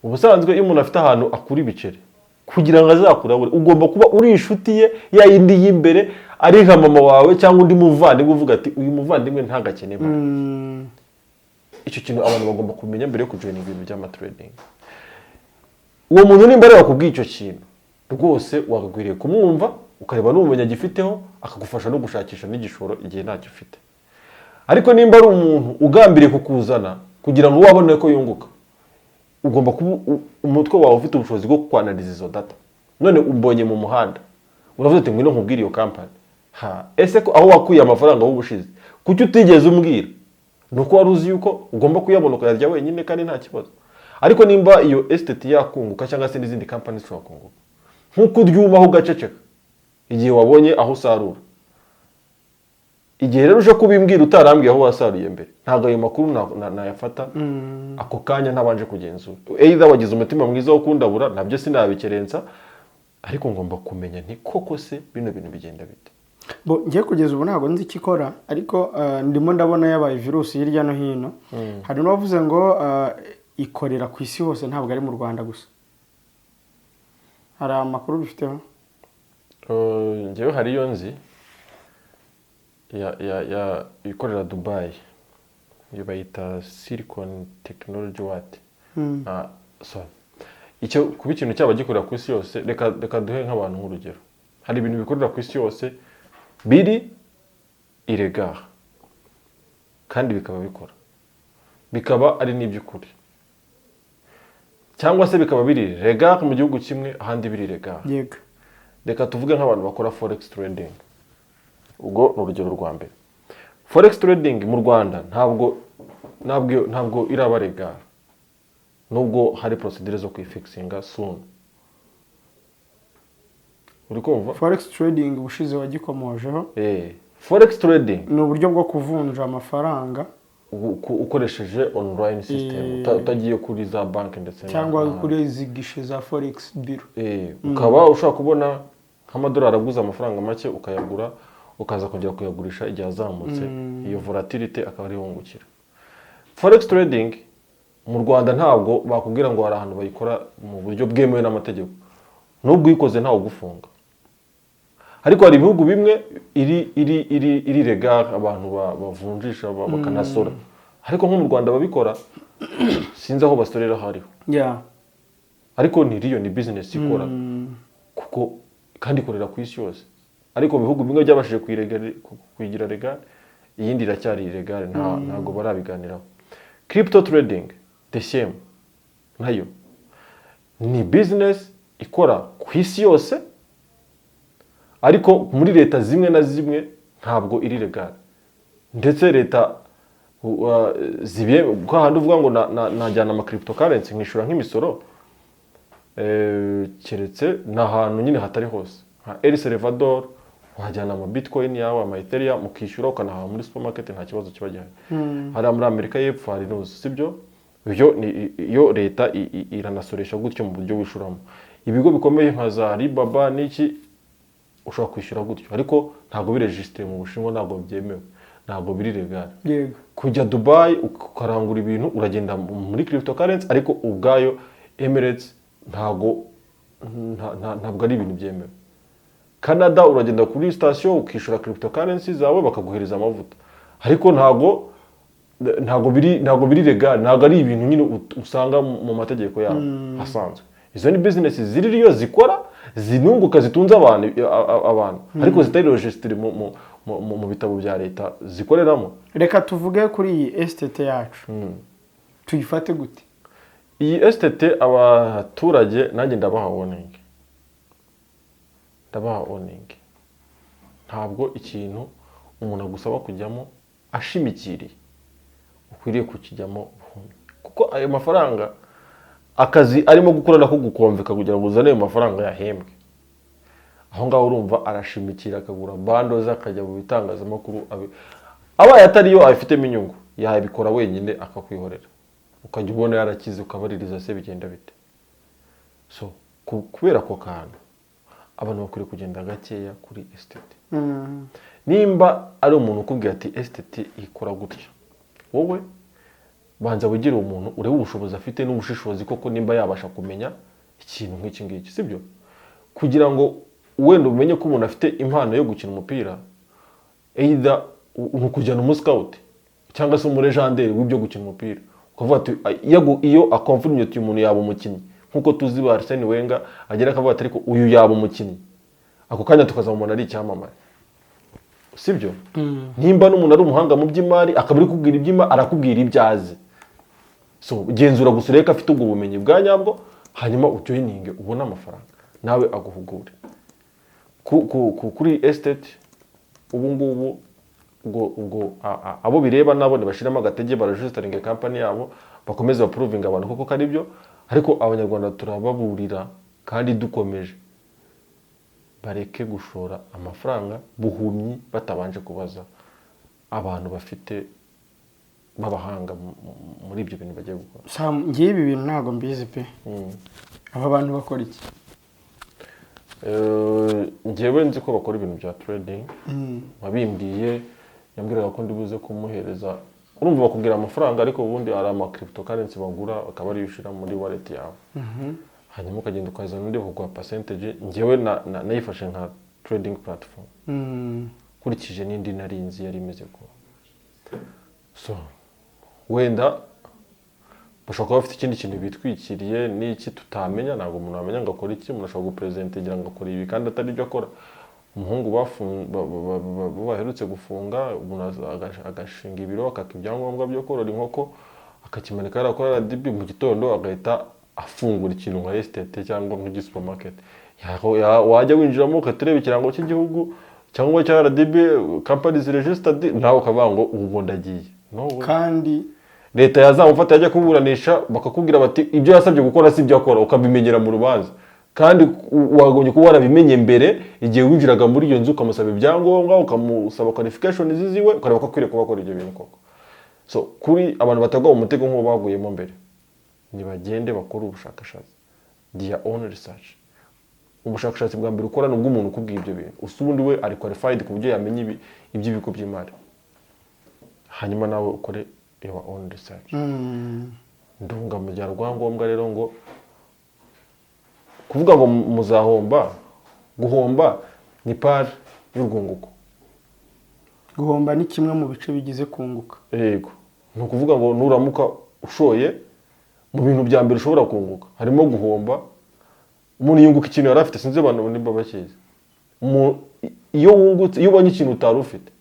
[SPEAKER 2] Ubusanzwe iyo umuntu afite ahantu akura ibiceri, kugira ngo azakurabure ugomba kuba uri inshuti ye ya yindi y'imbere, ari nka mama wawe cyangwa undi muvandimwe, uvuga ati: "Uyu muvandimwe ntagakene." Icyo kintu abantu bagomba kumenya mbere yo kujoininga ibintu by'amatrading. Uwo muntu nimba areba kubw'icyo icyo kintu, rwose wagakwiriye kumwumva, ukareba n'ubumenyi agifiteho, akagufasha no gushakisha n'igishoro igihe ntacyo ufite. Ariko nimba ari umuntu ugambiriye kukuzana kugira ngo wabone ko yunguka, ugomba kuba umutwe wawe ufite ubushobozi bwo kwanalyza izo data. None umbonye mu muhanda, uravuze ati: "Ngwino nkubwire iyo kampani." Ha, ese ko aho wakuye amafaranga w'ubushize kuki utigeze umbwira? Ni uko wari uzi yuko ugomba kuyabona ukayarya wenyine kandi nta kibazo. Ariko nimba iyo STT yakunguka cyangwa se n'izindi kampani zishobora kunguka, nk'uko uryumaho ugaceceka igihe wabonye aho usarura, igihe rero uje kubimbwira utarambwiye aho wasaruye mbere, ntabwo ayo makuru nayafata ako kanya ntabanje kugenzura. Either wagize umutima mwiza wo kundabura, nabyo sinabikerensa, ariko ngomba kumenya nti: "Koko se bino bintu bigenda bite?"
[SPEAKER 1] Bo ngiye kugeza ubu ntabwo nzi icyo ikora, ariko ndimo ndabona yabaye virusi hirya no hino. Hari n'uwavuze ngo ikorera ku isi hose, ntabwo ari mu Rwanda gusa. Hari amakuru bifiteho?
[SPEAKER 2] Njyewe hari iyo nzi ya ikorera Dubai, iyo bayita Silicon Technology what. Ah, so icyo kuba ikintu cyaba gikorera ku isi yose, reka duhe nk'abantu nk'urugero. Hari ibintu bikorera ku isi yose biri illegal kandi bikaba bikora, bikaba ari n'iby'ukuri, cyangwa se bikaba biri legal mu gihugu kimwe, ahandi biri illegal. Reka tuvuge nk'abantu bakora forex trading. Ubwo ni urugero rwa mbere. Forex trading mu Rwanda ntabwo iraba legal, nubwo hari procedure zo kuyifixinga soon. Uri kumva?
[SPEAKER 1] Forex trading ubushize wagikomojeho.
[SPEAKER 2] Forex trading
[SPEAKER 1] Ni uburyo bwo kuvunja amafaranga
[SPEAKER 2] ukoresheje online system, utagiye kuri za banki ndetse
[SPEAKER 1] cyangwa kuri izi guichet za forex bureau.
[SPEAKER 2] Ukaba ushobora kubona nk'amadolari aguze amafaranga make, ukayagura, ukaza kongera kuyagurisha igihe azamutse. Iyo volatility akaba ariyo wungukira. Forex trading mu Rwanda ntabwo bakubwira ngo hari ahantu bayikora mu buryo bwemewe n'amategeko, nubwo uyikoze ntawe ugufunga. Ariko hari ibihugu bimwe iri legal, abantu bavunjisha bakanasora. Ariko nko mu Rwanda babikora, sinzi aho basorera aho ariho. Ariko ni riyo ni business ikora kuko kandi ikorera ku isi yose. Ariko mu bihugu bimwe byabashije kuyigira legal, iyindi iracyari illegal, ntabwo barabiganiraho. Crypto trading the same, nayo ni business ikora ku isi yose, ariko muri leta zimwe na zimwe ntabwo iri legal. Ndetse leta zibiye ko handi uvuga ngo najyana ama cryptocurrency nkishyura nk'imisoro, keretse ni ahantu nyine hatari hose, nka El Salvador wajyana ama bitcoin yawe, ama ethereum, ukishyura, ukanahaha muri supermarket, nta kibazo kiba gihari. Hariya muri Amerika y'Epfo hari nuzi, sibyo? Ibyo ni iyo leta iranasoresha gutyo mu buryo wishuramo. Ibigo bikomeye nka za Alibaba n'iki ushobora kwishyura gutyo, ariko ntabwo biregisitire mu Bushinwa, ntabwo byemewe, ntabwo biri legal. Kujya Dubai ukarangura ibintu, uragenda muri cryptocurrency, ariko ubwayo Emirates ntabwo ari ibintu byemewe. Canada uragenda kuri sitasiyo ukishyura cryptocurrency zawe, bakaguhereza amavuta, ariko ntabwo biri legal, ntabwo ari ibintu nyine usanga mu mategeko yabo asanzwe. Izo ni business ziriyo, zikora, zinunguka, zitunze abantu, ariko zitari registered mu bitabo bya leta zikoreramo.
[SPEAKER 1] Reka tuvuge kuri iyi STT yacu. Tuyifate gute?
[SPEAKER 2] Iyi STT, abaturage nanjye ndabaha warning, ndabaha warning. Ntabwo ikintu umuntu agusaba kujyamo ashimikiriye ukwiriye kukijyamo buhumyi, kuko ayo mafaranga, akazi arimo gukora nako gukomveka kugira ngo uzane ayo mafaranga yahembwe. Aho ngaho urumva arashimikira, akagura bundle ze, akajya mu bitangazamakuru. Abaye atariyo abifitemo inyungu, yabikora wenyine akakwihorera, ukajya ubona yarakize, ukabaririza se bigenda bite? So kubera ako kantu, abantu bakwiriye kugenda gakeya kuri STT. Nimba ari umuntu ukubwira ati STT ikora gutya, wowe banza wigire umuntu, urebe ubushobozi afite n'ubushishozi koko, nimba yabasha kumenya ikintu nk'iki ngiki, sibyo? Kugira ngo wenda umenye ko umuntu afite impano yo gukina umupira, either ni ukujyana umuscout cyangwa se umulegendary w'ibyo gukina umupira, ukavuga ati iyo aconfirmye ati uyu muntu yaba umukinnyi, nk'uko tuzi ba Arsene Wenger, agera akavuga ati ariko uyu yaba umukinnyi, ako kanya tukazamubona ari icyamamare, sibyo? Nimba n'umuntu ari umuhanga mu by'imari, akaba ari kubwira iby'imari, arakubwira ibyo azi. So genzura gusa urebe ko afite ubwo bumenyi bwa nyabwo, hanyuma ujoininge ubone amafaranga, nawe aguhugure. Kuri STT ubu ngubu, ubwo abo bireba nabo ntibashiramo agatege, baregisitaringe company yabo, bakomeze baprovinga abantu koko ko ari byo. Ariko Abanyarwanda turababurira kandi dukomeje, bareke gushora amafaranga buhumyi batabanje kubaza abantu bafite b'abahanga muri ibyo bintu bagiye gukora.
[SPEAKER 1] Sam, ngiye ibi bintu ntabwo mbizi pe. Aba bantu bakora iki?
[SPEAKER 2] Njyewe nzi ko bakora ibintu bya trading. Wabimbwiye yambwiraga ko ndibuze kumuhereza. Urumva, bakubwira amafaranga, ariko ubundi hari ama cryptocurrency bagura, akaba ariyo ushyira muri wallet yawe, hanyuma ukagenda ukazana undi bakaguha percentage. Njyewe nayifashe nka trading platform, nkurikije n'indi nari nzi yari imeze ko. So wenda bashobora kuba bafite ikindi kintu bitwikiriye n'iki tutamenya. Ntabwo umuntu wamenya ngo akora iki. Umuntu ashobora gupresentingira ngo akora ibi kandi atari byo akora. Umuhungu baherutse gufunga, umuntu agashinga ibiro, akaka ibyangombwa byo korora inkoko, akakimanika hariya kuri RDB, mu gitondo agahita afungura ikintu nka estate cyangwa nk'igisupermarket. Wajya winjiramo ugahita ureba ikirango cy'igihugu cyangwa cya RDB, companies registered, nawe ukavuga ngo ubu ndagiye. No way.
[SPEAKER 1] Kandi
[SPEAKER 2] Leta yazamufata, yajya kuburanisha, bakakubwira bati ibyo yasabye gukora si ibyo akora, ukabimenyera mu rubanza, kandi wagombye kuba warabimenye mbere igihe winjiraga muri iyo nzu, ukamusaba ibyangombwa, ukamusaba qualification ziziwe, ukareba ko akwiriye kuba akora ibyo bintu koko. So kuri abantu batagwa mu mutego nk'uwo baguyemo mbere, nibagende bakore ubushakashatsi, their own research. Ubushakashatsi bwa mbere ukora ni ubw'umuntu ukubwiye ibyo bintu usa, ubundi we ari qualified ku buryo yamenya iby'ibigo by'imari, hanyuma nawe ukore your own research. Ndunga mu gihe rwangombwa rero ngo kuvuga ngo muzahomba, guhomba ni part y'urwunguko.
[SPEAKER 1] Guhomba ni kimwe mu bice bigize kunguka.
[SPEAKER 2] Yego, ni ukuvuga ngo nuramuka ushoye mu bintu bya mbere ushobora kunguka harimo guhomba. Umuntu yunguka ikintu yari afite. Sinzi abantu nimba bakizi. Iyo wungutse, iyo ubonye ikintu utari ufite,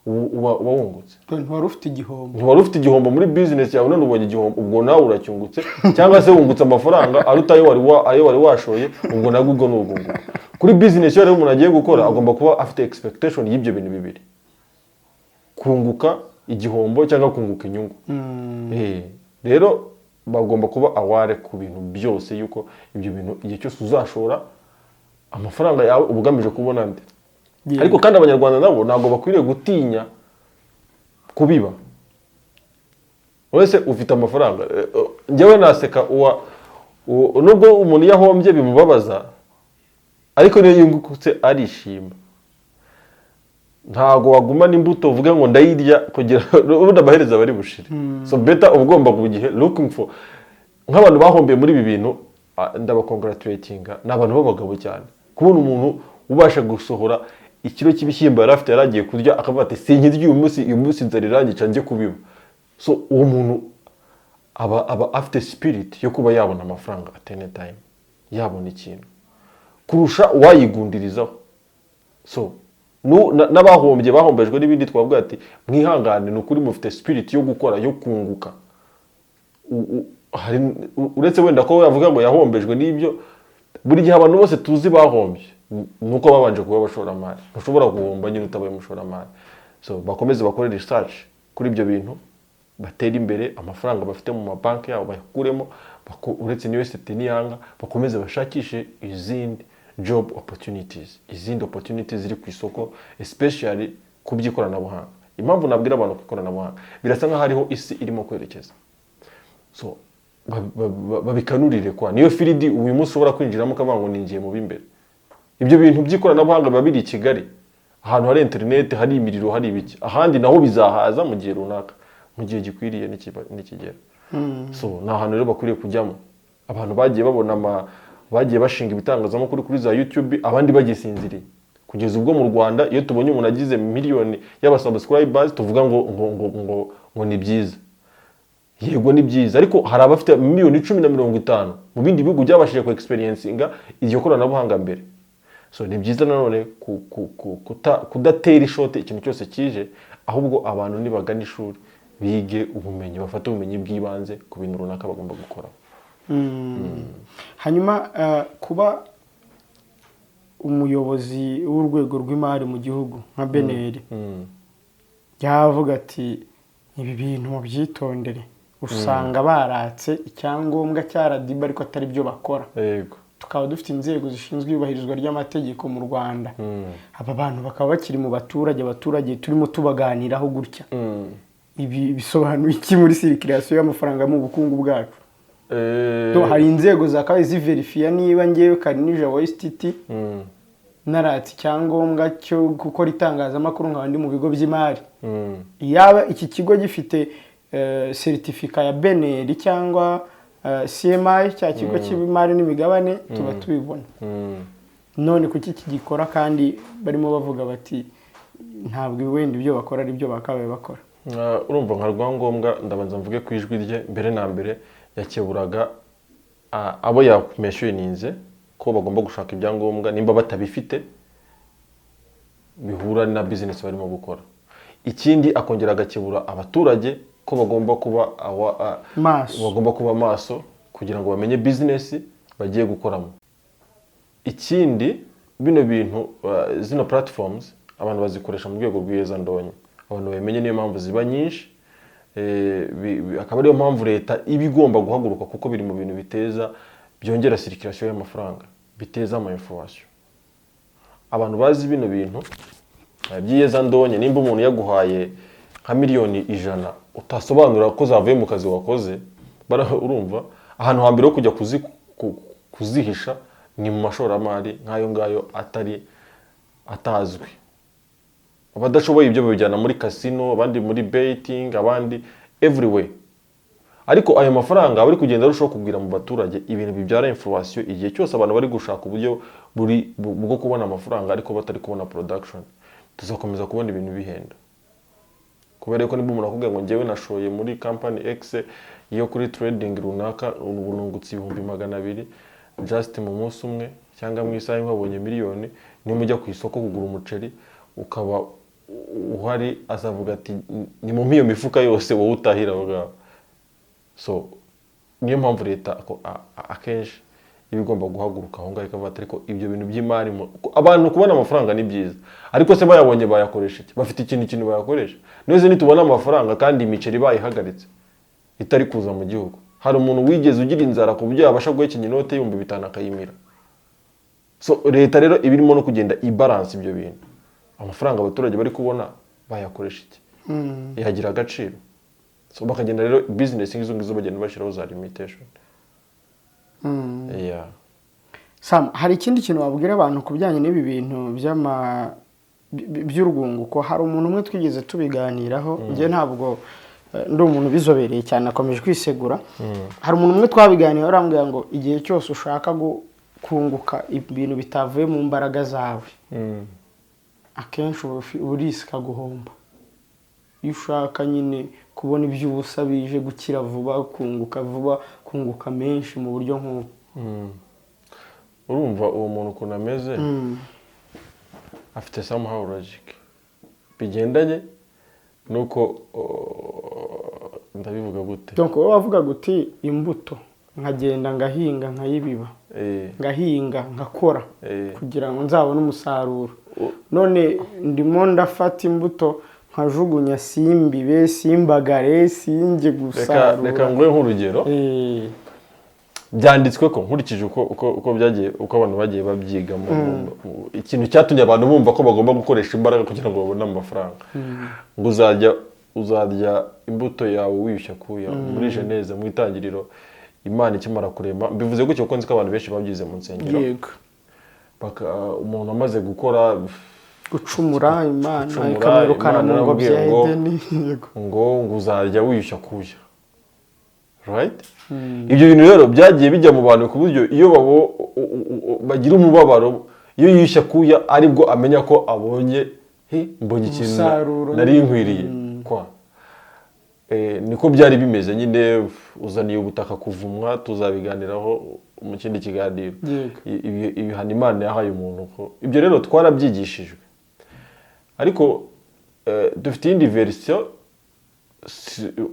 [SPEAKER 2] uba wungutse.
[SPEAKER 1] Ntiwari ufite igihombo.
[SPEAKER 2] Ntiwari ufite igihombo muri business yawe, none ubonye igihombo, ubwo nawe uracyungutse. Cyangwa se wungutse amafaranga aruta ayo wari washoye, ubwo nabwo ubwo ni urwunguko kuri business. Iyo rero umuntu agiye gukora, agomba kuba afite expectation y'ibyo bintu bibiri: kunguka igihombo cyangwa kunguka inyungu. Rero bagomba kuba aware ku bintu byose, yuko ibyo bintu igihe cyose uzashora amafaranga yawe uba ugamije kubona andi. Ariko kandi Abanyarwanda nabo ntabwo bakwiriye gutinya kubiba. Wese ufite amafaranga, njyewe naseka nubwo umuntu iyo ahombye bimubabaza, ariko niyo yungutse arishima. Ntabwo wagumana imbuto uvuge ngo ndayirya kugira ubundi amaherezo aba ari bushire. So better uba ugomba buri gihe looking for. Nk'abantu bahombiye muri ibi bintu, ndabacongratulatinga, ni abantu b'abagabo cyane. Kubona umuntu ubasha gusohora ikiro cy'ibishyimbo yari afite, yari agiye kurya, akavuga ati sinkirya uyu munsi, uyu munsi inzara irangica, njye kubiba. So uwo muntu aba afite spirit yo kuba yabona amafaranga at any time, yabona ikintu kurusha uwayigundirizaho. So n'abahombye bahombejwe n'ibindi, twavuga ati mwihangane, ni ukuri mufite spirit yo gukora, yo kunguka. Uretse wenda ko yavuga ngo yahombejwe n'ibyo, buri gihe abantu bose tuzi bahombye ni uko babanje kuba abashoramari. Ntushobora guhomba nyine utabaye umushoramari. So bakomeze bakore research kuri ibyo bintu, batere imbere, amafaranga bafite mu mabanki yabo bayakuremo, uretse n'iyo seti niyanga, bakomeze bashakishe izindi job opportunities, izindi opportunities ziri ku isoko, especially ku by'ikoranabuhanga. Impamvu nabwira abantu ku ikoranabuhanga, birasa nk'aho hariho isi irimo kwerekeza. So babikanurire kwa niyo field uyu munsi ushobora kwinjiramo ukavuga ngo ninjiye mu b'imbere. Ibyo bintu by'ikoranabuhanga biba biri i Kigali, ahantu hari interineti, hari imiriro, hari ibiki. Ahandi naho bizahaza mu gihe runaka, mu gihe gikwiriye nikigera. So ni ahantu rero bakwiriye kujyamo. Abantu bagiye babona bagiye bashinga ibitangazamakuru kuri za YouTube, abandi bagisinziriye, kugeza ubwo mu Rwanda iyo tubonye umuntu agize miliyoni y'abasubscribers tuvuga ngo ni byiza. Yego, ni byiza, ariko hari abafite miliyoni 10 na 50 mu bindi bihugu byabashije ku experiencinga iryo koranabuhanga mbere. So ni byiza nanone kudatera ishote ikintu cyose kije, ahubwo abantu nibagana ishuri bige ubumenyi, bafate ubumenyi bw'ibanze ku bintu runaka bagomba gukora.
[SPEAKER 1] Hanyuma kuba umuyobozi w'urwego rw'imari mu gihugu nka BNR yavuga ati ibi bintu mubyitondere, usanga baratse icyangombwa cya RDB ariko atari byo bakora. Tukaba dufite inzego zishinzwe iyubahirizwa ry'amategeko mu Rwanda, aba bantu bakaba bakiri mu baturage, abaturage turimo tubaganiraho gutya, ibi bisobanuye iki muri circulation y'amafaranga mu bukungu bwacu? Hari inzego zakabaye ziverifiya niba ngewe Karinijabo STT naratse icyangombwa cyo gukora itangazamakuru, nkaba ndi mu bigo by'imari. Yaba iki kigo gifite certificat ya BNR cyangwa CMI, cya kigo cy'imari n'imigabane, tuba tubibona. None kuki kigikora kandi barimo bavuga bati ntabwo wenda ibyo bakora ari byo bakabaye bakora?
[SPEAKER 2] Urumva nka Rwangombwa, ndabanza mvuge ku ijwi rye. Mbere na mbere yakeburaga abo yameshuninze ko bagomba gushaka ibyangombwa nimba batabifite bihura na business barimo gukora. Ikindi, akongera agakebura abaturage ko bagomba kuba
[SPEAKER 1] Maso.
[SPEAKER 2] bagomba kuba maso kugira ngo bamenye business bagiye gukoramo. Ikindi, bino bintu, zino platforms abantu bazikoresha mu rwego rw'iyezandonke, abantu babimenye. Niyo mpamvu ziba nyinshi. Akaba ariyo mpamvu leta iba igomba guhaguruka, kuko biri mu bintu biteza, byongera circulation y'amafaranga, biteza ama information. Abantu bazi bino bintu by'iyezandonke, nimba umuntu yaguhaye nka miliyoni 100 utasobanura ko zavuye mu kazi wakoze, urumva ahantu hambere ho kujya kuzihisha ni mu mashoramari nk'ayo ngayo atari atazwi. Abadashoboye ibyo babijyana muri casino, abandi muri betting, abandi everywhere. Ariko ayo mafaranga aba ari kugenda arushaho kugwira mu baturage, ibintu bibyara inflation. Igihe cyose abantu bari gushaka uburyo buri bwo kubona amafaranga ariko batari kubona production, tuzakomeza kubona ibintu bihenda, kubera ko niba umuntu akubwira ngo njyewe nashoye muri company X yo kuri trading runaka, ubu nungutse 200,000 just mu munsi umwe cyangwa mu isaha imwe wabonye miliyoni, nimujya ku isoko kugura umuceri ukaba uhari, azavuga ati ni mu iyo mifuka yose, wowe utahira aho ngaho. So niyo mpamvu leta akenshi iba igomba guhaguruka aho ngaho ikavuga ati ariko ibyo bintu by'imari, abantu kubona amafaranga ni byiza, ariko se bayabonye bayakoresha iki? Bafite ikintu bayakoresha neza? Nitubona amafaranga kandi imiceri bayihagaritse itari kuza mu gihugu, hari umuntu wigeze ugira inzara ku buryo yabasha guhekenya inote y'5,000 akayimira? So leta rero iba irimo no kugenda ibaransa ibyo bintu. Amafaranga abaturage bari kubona bayakoresha iki? Yagira agaciro? So bakagenda rero business nk'izo ngizo bagenda bashyiraho za limitation. Yeah.
[SPEAKER 1] Sam, hari ikindi kintu wabwira abantu ku bijyanye n'ibi bintu by'urwunguko? Hari umuntu umwe twigeze tubiganiraho. Njye ntabwo ndi umuntu ubizobereye cyane, akomeje kwisegura. Hari umuntu umwe twabiganiraho, arambwira ngo igihe cyose ushaka kunguka ibintu bitavuye mu mbaraga zawe, akenshi uba urisika guhomba. Iyo ushaka nyine kubona iby'ubusa bije, gukira vuba, kunguka vuba, kunguka menshi mu buryo nk'ubu.
[SPEAKER 2] Urumva uwo muntu ukuntu ameze, afite somehow logic bigendanye nuko, ndabivuga gute?
[SPEAKER 1] Donc wowe wavugaga uti imbuto nkagenda ngahinga, nkayibiba, ngahinga, nkakora kugira ngo nzabone umusaruro. None ndimo ndafata imbuto nkajugunya, simbibe, simbagare, sinjye
[SPEAKER 2] Reka
[SPEAKER 1] gusarura.
[SPEAKER 2] Reka nguhe nk'urugero. Byanditswe ko nkurikije uko byagiye, uko abantu bagiye babyiga, ikintu cyatumye abantu bumva ko bagomba gukoresha imbaraga kugira ngo babone amafaranga, ngo uzarya imbuto yawe wiyushya kuya, muri Genèse, mu itangiriro, Imana ikimara kurema. Mbivuze gutyo kuko nzi ko abantu benshi babyize mu nsengero. Umuntu amaze gukora
[SPEAKER 1] Gucumura, Imana
[SPEAKER 2] Gucumura,
[SPEAKER 1] ikamwirukana mu
[SPEAKER 2] Imana
[SPEAKER 1] ngobyi ya
[SPEAKER 2] yaramubwiye ngo
[SPEAKER 1] Edeni, yego.
[SPEAKER 2] ngo uzarya wiyushya kuya, right? Ibyo bintu rero byagiye bijya mu bantu ku buryo iyo bagira umubabaro, iyo yiyushya kuya aribwo amenya ko abonye, "Hi, mbonye ikintu
[SPEAKER 1] Umusaruro.
[SPEAKER 2] nari nkwiriye." Kwa niko byari bimeze nyine, uzaniye ubutaka kuvumwa. Tuzabiganiraho mu kindi kiganiro. Ibihano Imana yahaye umuntu, ko ibyo rero twarabyigishijwe, ariko dufite iyindi version.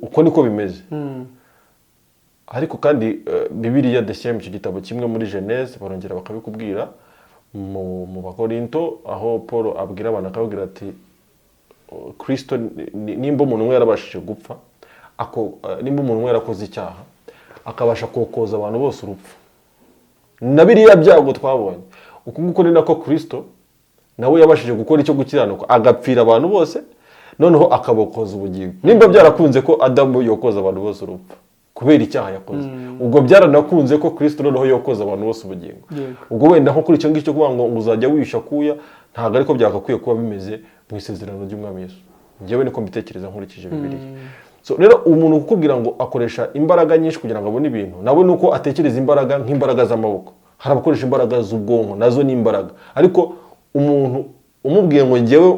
[SPEAKER 2] Uko niko bimeze, ariko kandi Bibiliya the same, icyo gitabo kimwe, muri Genèse barongera bakabikubwira mu Bakorinto, aho Paul abwira abantu, akababwira ati Kristo nimba umuntu umwe yarabashije gupfa, nimba umuntu umwe yarakoze icyaha akabasha kokoza abantu bose urupfu na biriya byago twabonye, uku nguku ni nako Kristo nawe yabashije gukora icyo gukiranuka, agapfira abantu bose, noneho akabokoza ubugingo. Nimba byarakunze ko Adamu yokoza abantu bose urupfu. Kubera icyaha yakoze. Ubwo byaranakunze ko Kristo noneho yokoza abantu bose ubugingo. Ubwo wenda nko kuri icyo ngicyo kuvuga ngo uzajya wiyushya kuya, ntabwo ariko byagakwiye kuba bimeze mu isezerano ry'Umwami Yesu. Njyewe niko mbitekereza nkurikije Bibiliya. So rero umuntu kukubwira ngo akoresha imbaraga nyinshi kugira ngo abone ibintu, nawe ni uko atekereza imbaraga nk'imbaraga z'amaboko. Hari abakoresha imbaraga z'ubwonko, nazo ni imbaraga. Ariko umuntu umubwiye ngo njyewe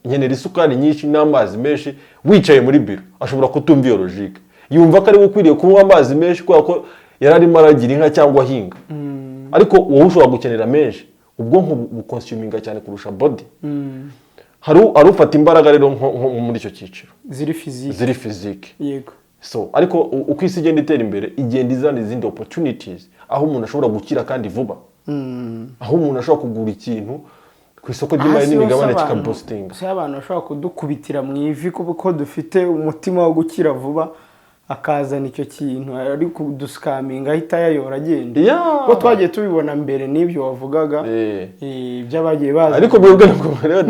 [SPEAKER 2] nkenera isukari nyinshi n'amazi menshi, wicaye muri biro, ashobora kutumva iyo logique. Yumva ko ari we ukwiriye kunywa amazi menshi kubera ko yari arimo aragira inka cyangwa ahinga. Ariko wowe ushobora gukenera menshi. Ubwonko buconsuminga cyane kurusha body. Hari ufata imbaraga rero nko muri icyo cyiciro
[SPEAKER 1] ziri physique.
[SPEAKER 2] Ziri physique. So ariko uko isi igenda itera imbere, igenda izana izindi opportunities aho umuntu ashobora gukira kandi vuba, aho umuntu ashobora kugura ikintu ku isoko ry'imari
[SPEAKER 1] Aha si
[SPEAKER 2] n'imigabane
[SPEAKER 1] hose
[SPEAKER 2] kikaboostinga.
[SPEAKER 1] Si abantu bashobora kudukubitira mu ivi kuko dufite umutima wo gukira vuba, akazana icyo kintu ari kuduscaminga, ahita ayayora agenda? Kuko twagiye tubibona mbere n'ibyo wavugaga, by'abagiye baza.
[SPEAKER 2] Ariko mwebwe ntabwo rero,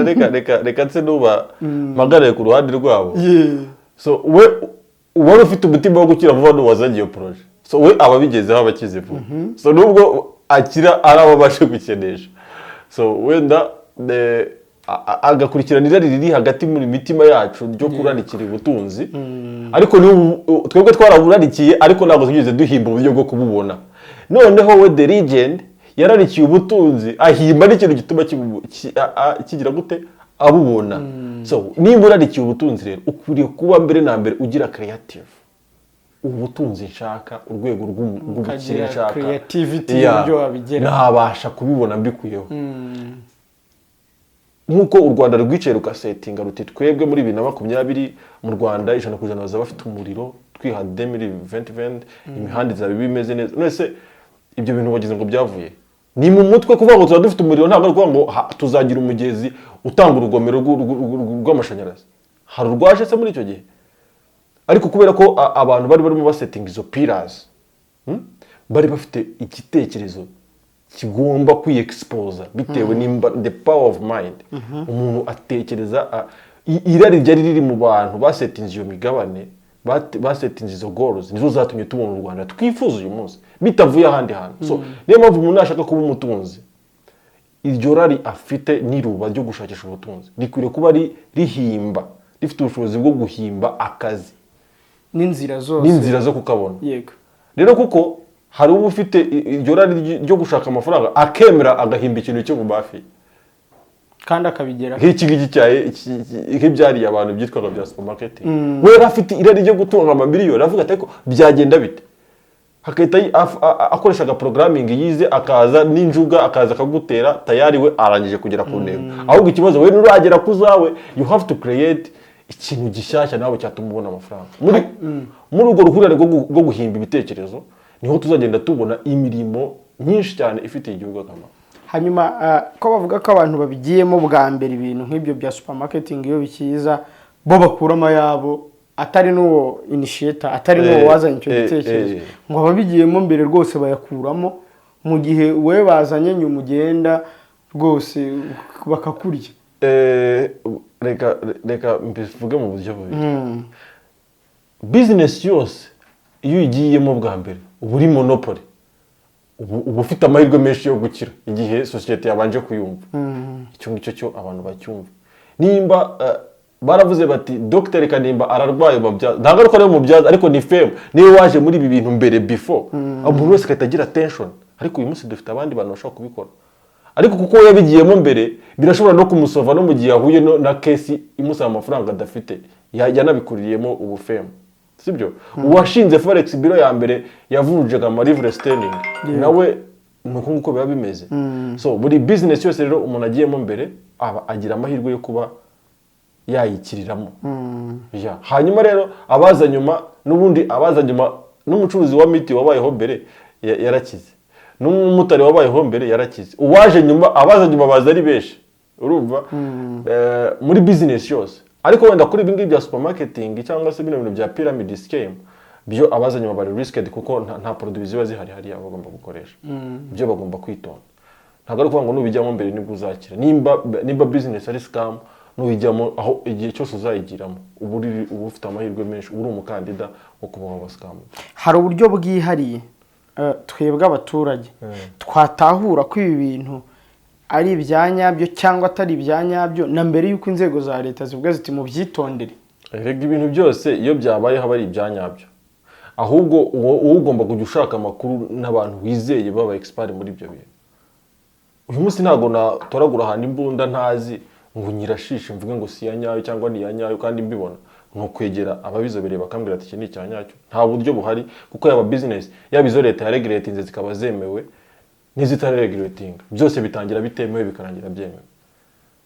[SPEAKER 2] reka nse nuba mpagarare ku ruhande rwabo. So we wari ufite umutima wo gukira vuba n'uwazanye iyo projet, so we aba abigezeho, aba akize vuba. So nubwo akira ari abo abashe gukenesha, so wenda agakurikirana irari riri hagati muri mitima yacu ryo kurarikira ubutunzi. Ariko n'ubu twebwe twaraburarikiye, ariko ntabwo twigeze duhimba uburyo bwo kububona. Noneho we the legend yararikiye ubutunzi, ahimba n'ikintu gituma kigira gute abubona. So nimba urarikiye ubutunzi rero, ukwiriye kuba mbere na mbere ugira creative. Ubutunzi nshaka, urwego rw'ubukire
[SPEAKER 1] Ukagira
[SPEAKER 2] nshaka,
[SPEAKER 1] creativity y'uburyo wabigeraho.
[SPEAKER 2] Nabasha kubibona mbikuyeho. Nk'uko u Rwanda rwicaye rugasettinga ruti: "Twebwe muri 2020 mu Rwanda 100% bazaba bafite umuriro." Twiha 2020, imihanda izaba iba imeze neza. None se ibyo bintu wagize ngo byavuye ni mu mutwe? Kuvuga ngo tuzaba dufite umuriro ntabwo ari ukuvuga ngo tuzagira umugezi utanga urugomero rw'amashanyarazi. Hari urwaje se muri icyo gihe? Ariko kubera ko abantu bari barimo basettinga izo pillars, Bari bafite igitekerezo kigomba kwiyexposa bitewe nimba the power of mind. Umuntu atekereza irari ryari riri mu bantu basettinze iyo migabane, basettinze izo goals, nizo zatumye tubona u Rwanda twifuza uyu munsi bitavuye ahandi hantu. So niyo mpamvu umuntu nashaka kuba umutunzi, iryo rari afite n'iruba ryo gushakisha ubutunzi rikwiriye kuba rihimba, rifite ubushobozi bwo guhimba akazi
[SPEAKER 1] n'inzira zose
[SPEAKER 2] n'inzira zo kukabona. Rero kuko hari uba ufite iryo rari ryo gushaka amafaranga, akemera agahimba ikintu cyo mu mafi
[SPEAKER 1] kandi akabigeraho.
[SPEAKER 2] Nk'iki ngiki nk'ibyariye abantu byitwaga bya supermarket. We yari afite irari ryo gutunga amamiliyoni, avuga ati: "Ariko byagenda bite?" Hakahita akoresha aga programming yize, akaza n'injuga, akaza akagutera, tayari we arangije kugera ku ntego. Ahubwo ikibazo, we nuragera ku zawe, you have to create ikintu gishyashya nawe cyatuma ubona amafaranga. Muri urwo ruhurirane rwo guhimba ibitekerezo niho tuzagenda tubona imirimo myinshi cyane ifitiye igihugu akamaro.
[SPEAKER 1] Hanyuma ko bavuga ko abantu babigiyemo bwa mbere, ibintu nk'ibyo bya supermarketing iyo bikiza, bo bakuramo ayabo, atari n'uwo initiator, atari n'uwo wazanye icyo gitekerezo, ngo ababigiyemo mbere rwose bayakuramo, mu gihe we bazanye nyuma ugenda rwose bakakurya.
[SPEAKER 2] Reka mbivuge mu buryo bubiri. Business yose iyo uyigiyemo bwa mbere uba uri monopoly, uba ufite amahirwe menshi yo gukira igihe sosiyete yabanje kuyumva. Icyo ngicyo cyo abantu bacyumva. Nimba baravuze bati Dr Kanimba ararwaye, mubyaza, ntabwo ari uko ariwe mubyaza, ariko ni fame, niwe waje muri ibi bintu mbere, before umuntu wese agahita agira attention. Ariko uyu munsi dufite abandi bantu bashobora kubikora, ariko kuko we yabigiyemo mbere, birashobora no kumusova no mu gihe yahuye na case imusaba amafaranga adafite. Yanabikuriyemo ubu fame, sibyo? Uwashinze forex bureau ya mbere yavunjaga ama livre sterling, nawe ni uko nguko biba bimeze. So buri business yose rero umuntu agiyemo mbere aba agira amahirwe yo kuba yayikiriramo. Ya. Hanyuma rero abaza nyuma, n'ubundi abaza nyuma, n'umucuruzi wa miti wabayeho mbere yarakize, n'umumotari wabayeho mbere yarakize. Uwaje nyuma, abaza nyuma baza ari benshi. Urumva, muri business yose. Ariko wenda kuri ibi ngibi bya supermarketing cyangwa se bino bintu bya pyramid scheme, byo abaza nyuma bari risked, kuko nta produit ziba zihari hariya bagomba gukoresha. Ibyo bagomba kwitonda. Ntabwo ari ukuvuga ngo nubijyamo mbere nibwo uzakira. Nimba business ari scam, Nuyijyamo, aho igihe cyose uzayigiramo uba ufite amahirwe menshi, uba uri umukandida wo kuba waba scammed.
[SPEAKER 1] Hari uburyo bwihariye twebwe abaturage twatahura ko ibi bintu ari ibya nyabyo cyangwa atari ibya nyabyo, na mbere y'uko inzego za leta zivuga ziti: "Mubyitondere"?
[SPEAKER 2] Erega ibintu byose iyo byabaye haba ari ibya nyabyo. Ahubwo uwo ugomba kujya ushaka amakuru n'abantu wizeye baba expert muri ibyo bintu. Uyu munsi ntabwo natoragura ahantu imbunda ntazi ngo nyirashishe, mvuge ngo si iya nyayo cyangwa ni iya nyayo kandi mbibona. Ni ukwegera ababizobereye bakambwira ati: "Iki ni icya nyacyo." Nta buryo buhari, kuko yaba business, yaba izo leta yaregulatinze zikaba zemewe n'izitaregulatinga, byose bitangira bitemewe bikarangira byemewe.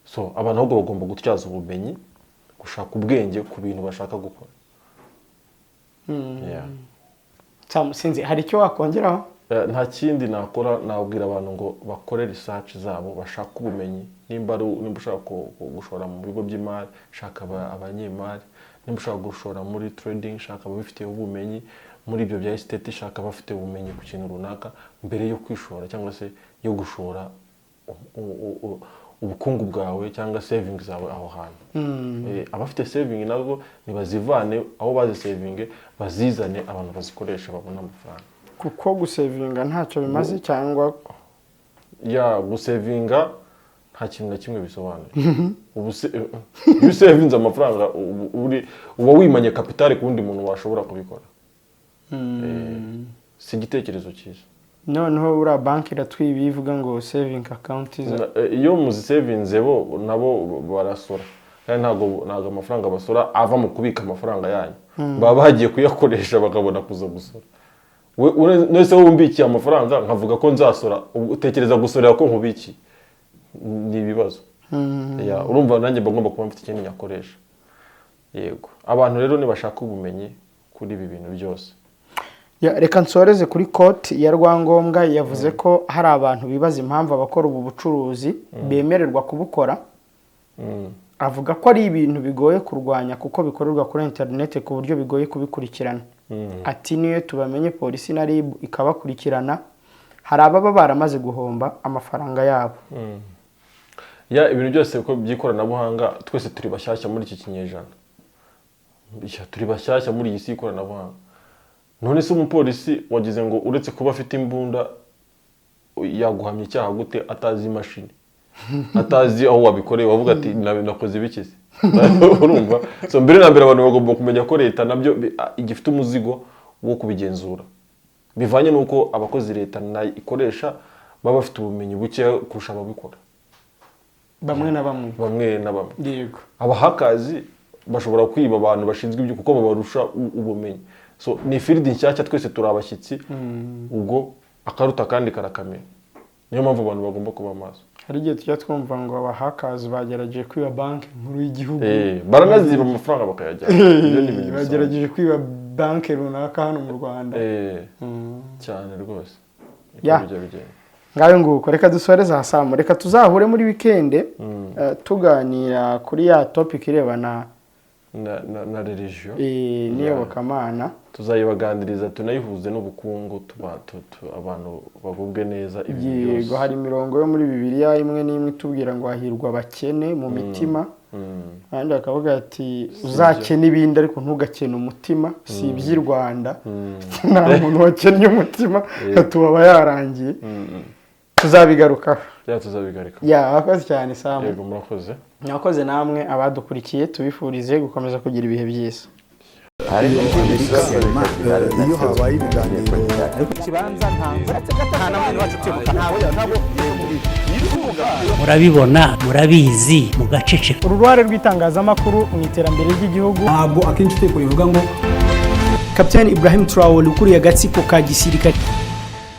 [SPEAKER 2] So abantu ahubwo bagomba gutyaza ubumenyi, gushaka ubwenge ku bintu bashaka gukora. Yeah.
[SPEAKER 1] Sam, sinzi, hari icyo wakongeraho?
[SPEAKER 2] Nta kindi nakora. Nabwira abantu ngo bakore research zabo, bashake ubumenyi. Nimba ushaka gushora mu bigo by'imari, shaka abanyemari. Nimba ushaka gushora muri trading, shaka ababifitiye ubumenyi. Muri ibyo bya estate, shaka abafite ubumenyi ku kintu runaka mbere yo kwishora cyangwa se yo gushora ubukungu bwawe cyangwa saving zawe aho hantu. Abafite saving nabwo nibazivane aho bazisavinge, bazizane, abantu bazikoresha babone amafaranga.
[SPEAKER 1] Kuko gusevinga ntacyo bimaze cyangwa?
[SPEAKER 2] Ya, gusevinga nta kintu na kimwe bisobanuye. Ubu se iyo usevinze amafaranga, uba wimanye capital ku wundi muntu washobora kubikora. Si igitekerezo cyiza.
[SPEAKER 1] Noneho buriya banki iratwiba iyo ivuga ngo saving account za
[SPEAKER 2] Iyo muzisevinze, bo nabo barasora, kandi ntabwo amafaranga basora ava mu kubika amafaranga yanyu. Baba bagiye kuyakoresha bakabona kuza gusora. None wowe umbikiye amafaranga nkavuga ko nzasora, utekereza gusorera ko nkubikiye? Ni ibibazo. Ya, urumva nanjye mba ngomba kuba mfite ikindi nyakoresha. Yego, abantu rero nibashaka ubumenyi kuri ibi bintu byose.
[SPEAKER 1] Ya, reka nsoreze kuri quote ya Rwangombwa. Yavuze ko hari abantu bibaza impamvu abakora ubu bucuruzi bemererwa kubukora. Avuga ko ari ibintu bigoye kurwanya kuko bikorerwa kuri interineti ku buryo bigoye kubikurikirana. Ati: "Niyo tubamenye, polisi na RIB ikabakurikirana, hari ababa baramaze guhomba amafaranga yabo."
[SPEAKER 2] Ya, ibintu byose uko by'ikoranabuhanga, twese turi bashyashya muri iki kinyejana. Ya, turi bashyashya muri iyi si y'ikoranabuhanga. None se umupolisi wagize ngo uretse kuba afite imbunda yaguhamya icyaha gute, atazi imashini, atazi aho wabikoreye? Wavuga ati: "Nakoze ibiki se?" Urumva? So mbere na mbere abantu bagomba kumenya ko leta nabyo igifite umuzigo wo kubigenzura, bivanye n'uko abakozi leta nayo ikoresha baba bafite ubumenyi buke kurusha ababikora.
[SPEAKER 1] Bamwe na bamwe.
[SPEAKER 2] Bamwe na bamwe. Abahakazi bashobora kwiba abantu bashinzwe ibyo kuko babarusha ubumenyi. So ni field nshyashya, twese turi abashyitsi. Ubwo akaruta kandi karakamera. Niyo mpamvu abantu bagomba kuba maso.
[SPEAKER 1] Hari igihe tujya twumva ngo abahakazi bagerageje kwiba Banki Nkuru y'Igihugu.
[SPEAKER 2] Baranaziba amafaranga bakayajyana. Ibyo ni ibintu bisanzwe.
[SPEAKER 1] Bagerageje kwiba banki runaka hano mu Rwanda.
[SPEAKER 2] Cyane rwose. Niko bijya bigenda.
[SPEAKER 1] Ngayo nguko, reka dusoreze aha. Samu, reka tuzahure muri weekend tuganira kuri ya topic irebana
[SPEAKER 2] na religion
[SPEAKER 1] n'iyobokamana.
[SPEAKER 2] Tuzayibaganiriza, tunayihuze n'ubukungu, tuba abantu bagubwe neza ibintu byose.
[SPEAKER 1] Hari imirongo yo muri Bibiliya imwe n'imwe itubwira ngo hahirwa abakene mu mitima, abandi bakavuga ati: "Uzakene ibindi ariko ntugakene umutima." Si iby'i Rwanda, nta muntu wakennye umutima atuba yarangiye. Tuzabigarukaho.
[SPEAKER 2] Ya, tuzabigarukaho.
[SPEAKER 1] Ya, abakoze cyane, Samu.
[SPEAKER 2] Yego, murakoze.
[SPEAKER 1] Mwakoze namwe abadukurikiye, tubifurize gukomeza kugira ibihe byiza.
[SPEAKER 3] Iyo habaye ibiganiro
[SPEAKER 6] Murabibona, murabizi, mugaceceka.
[SPEAKER 1] Uruhare rw'itangazamakuru mu iterambere ry'igihugu.
[SPEAKER 7] Ntabwo akenshi itegeko rivuga ngo
[SPEAKER 1] Kapitani Ibrahim Traore ukuriye agatsiko ka gisirikare.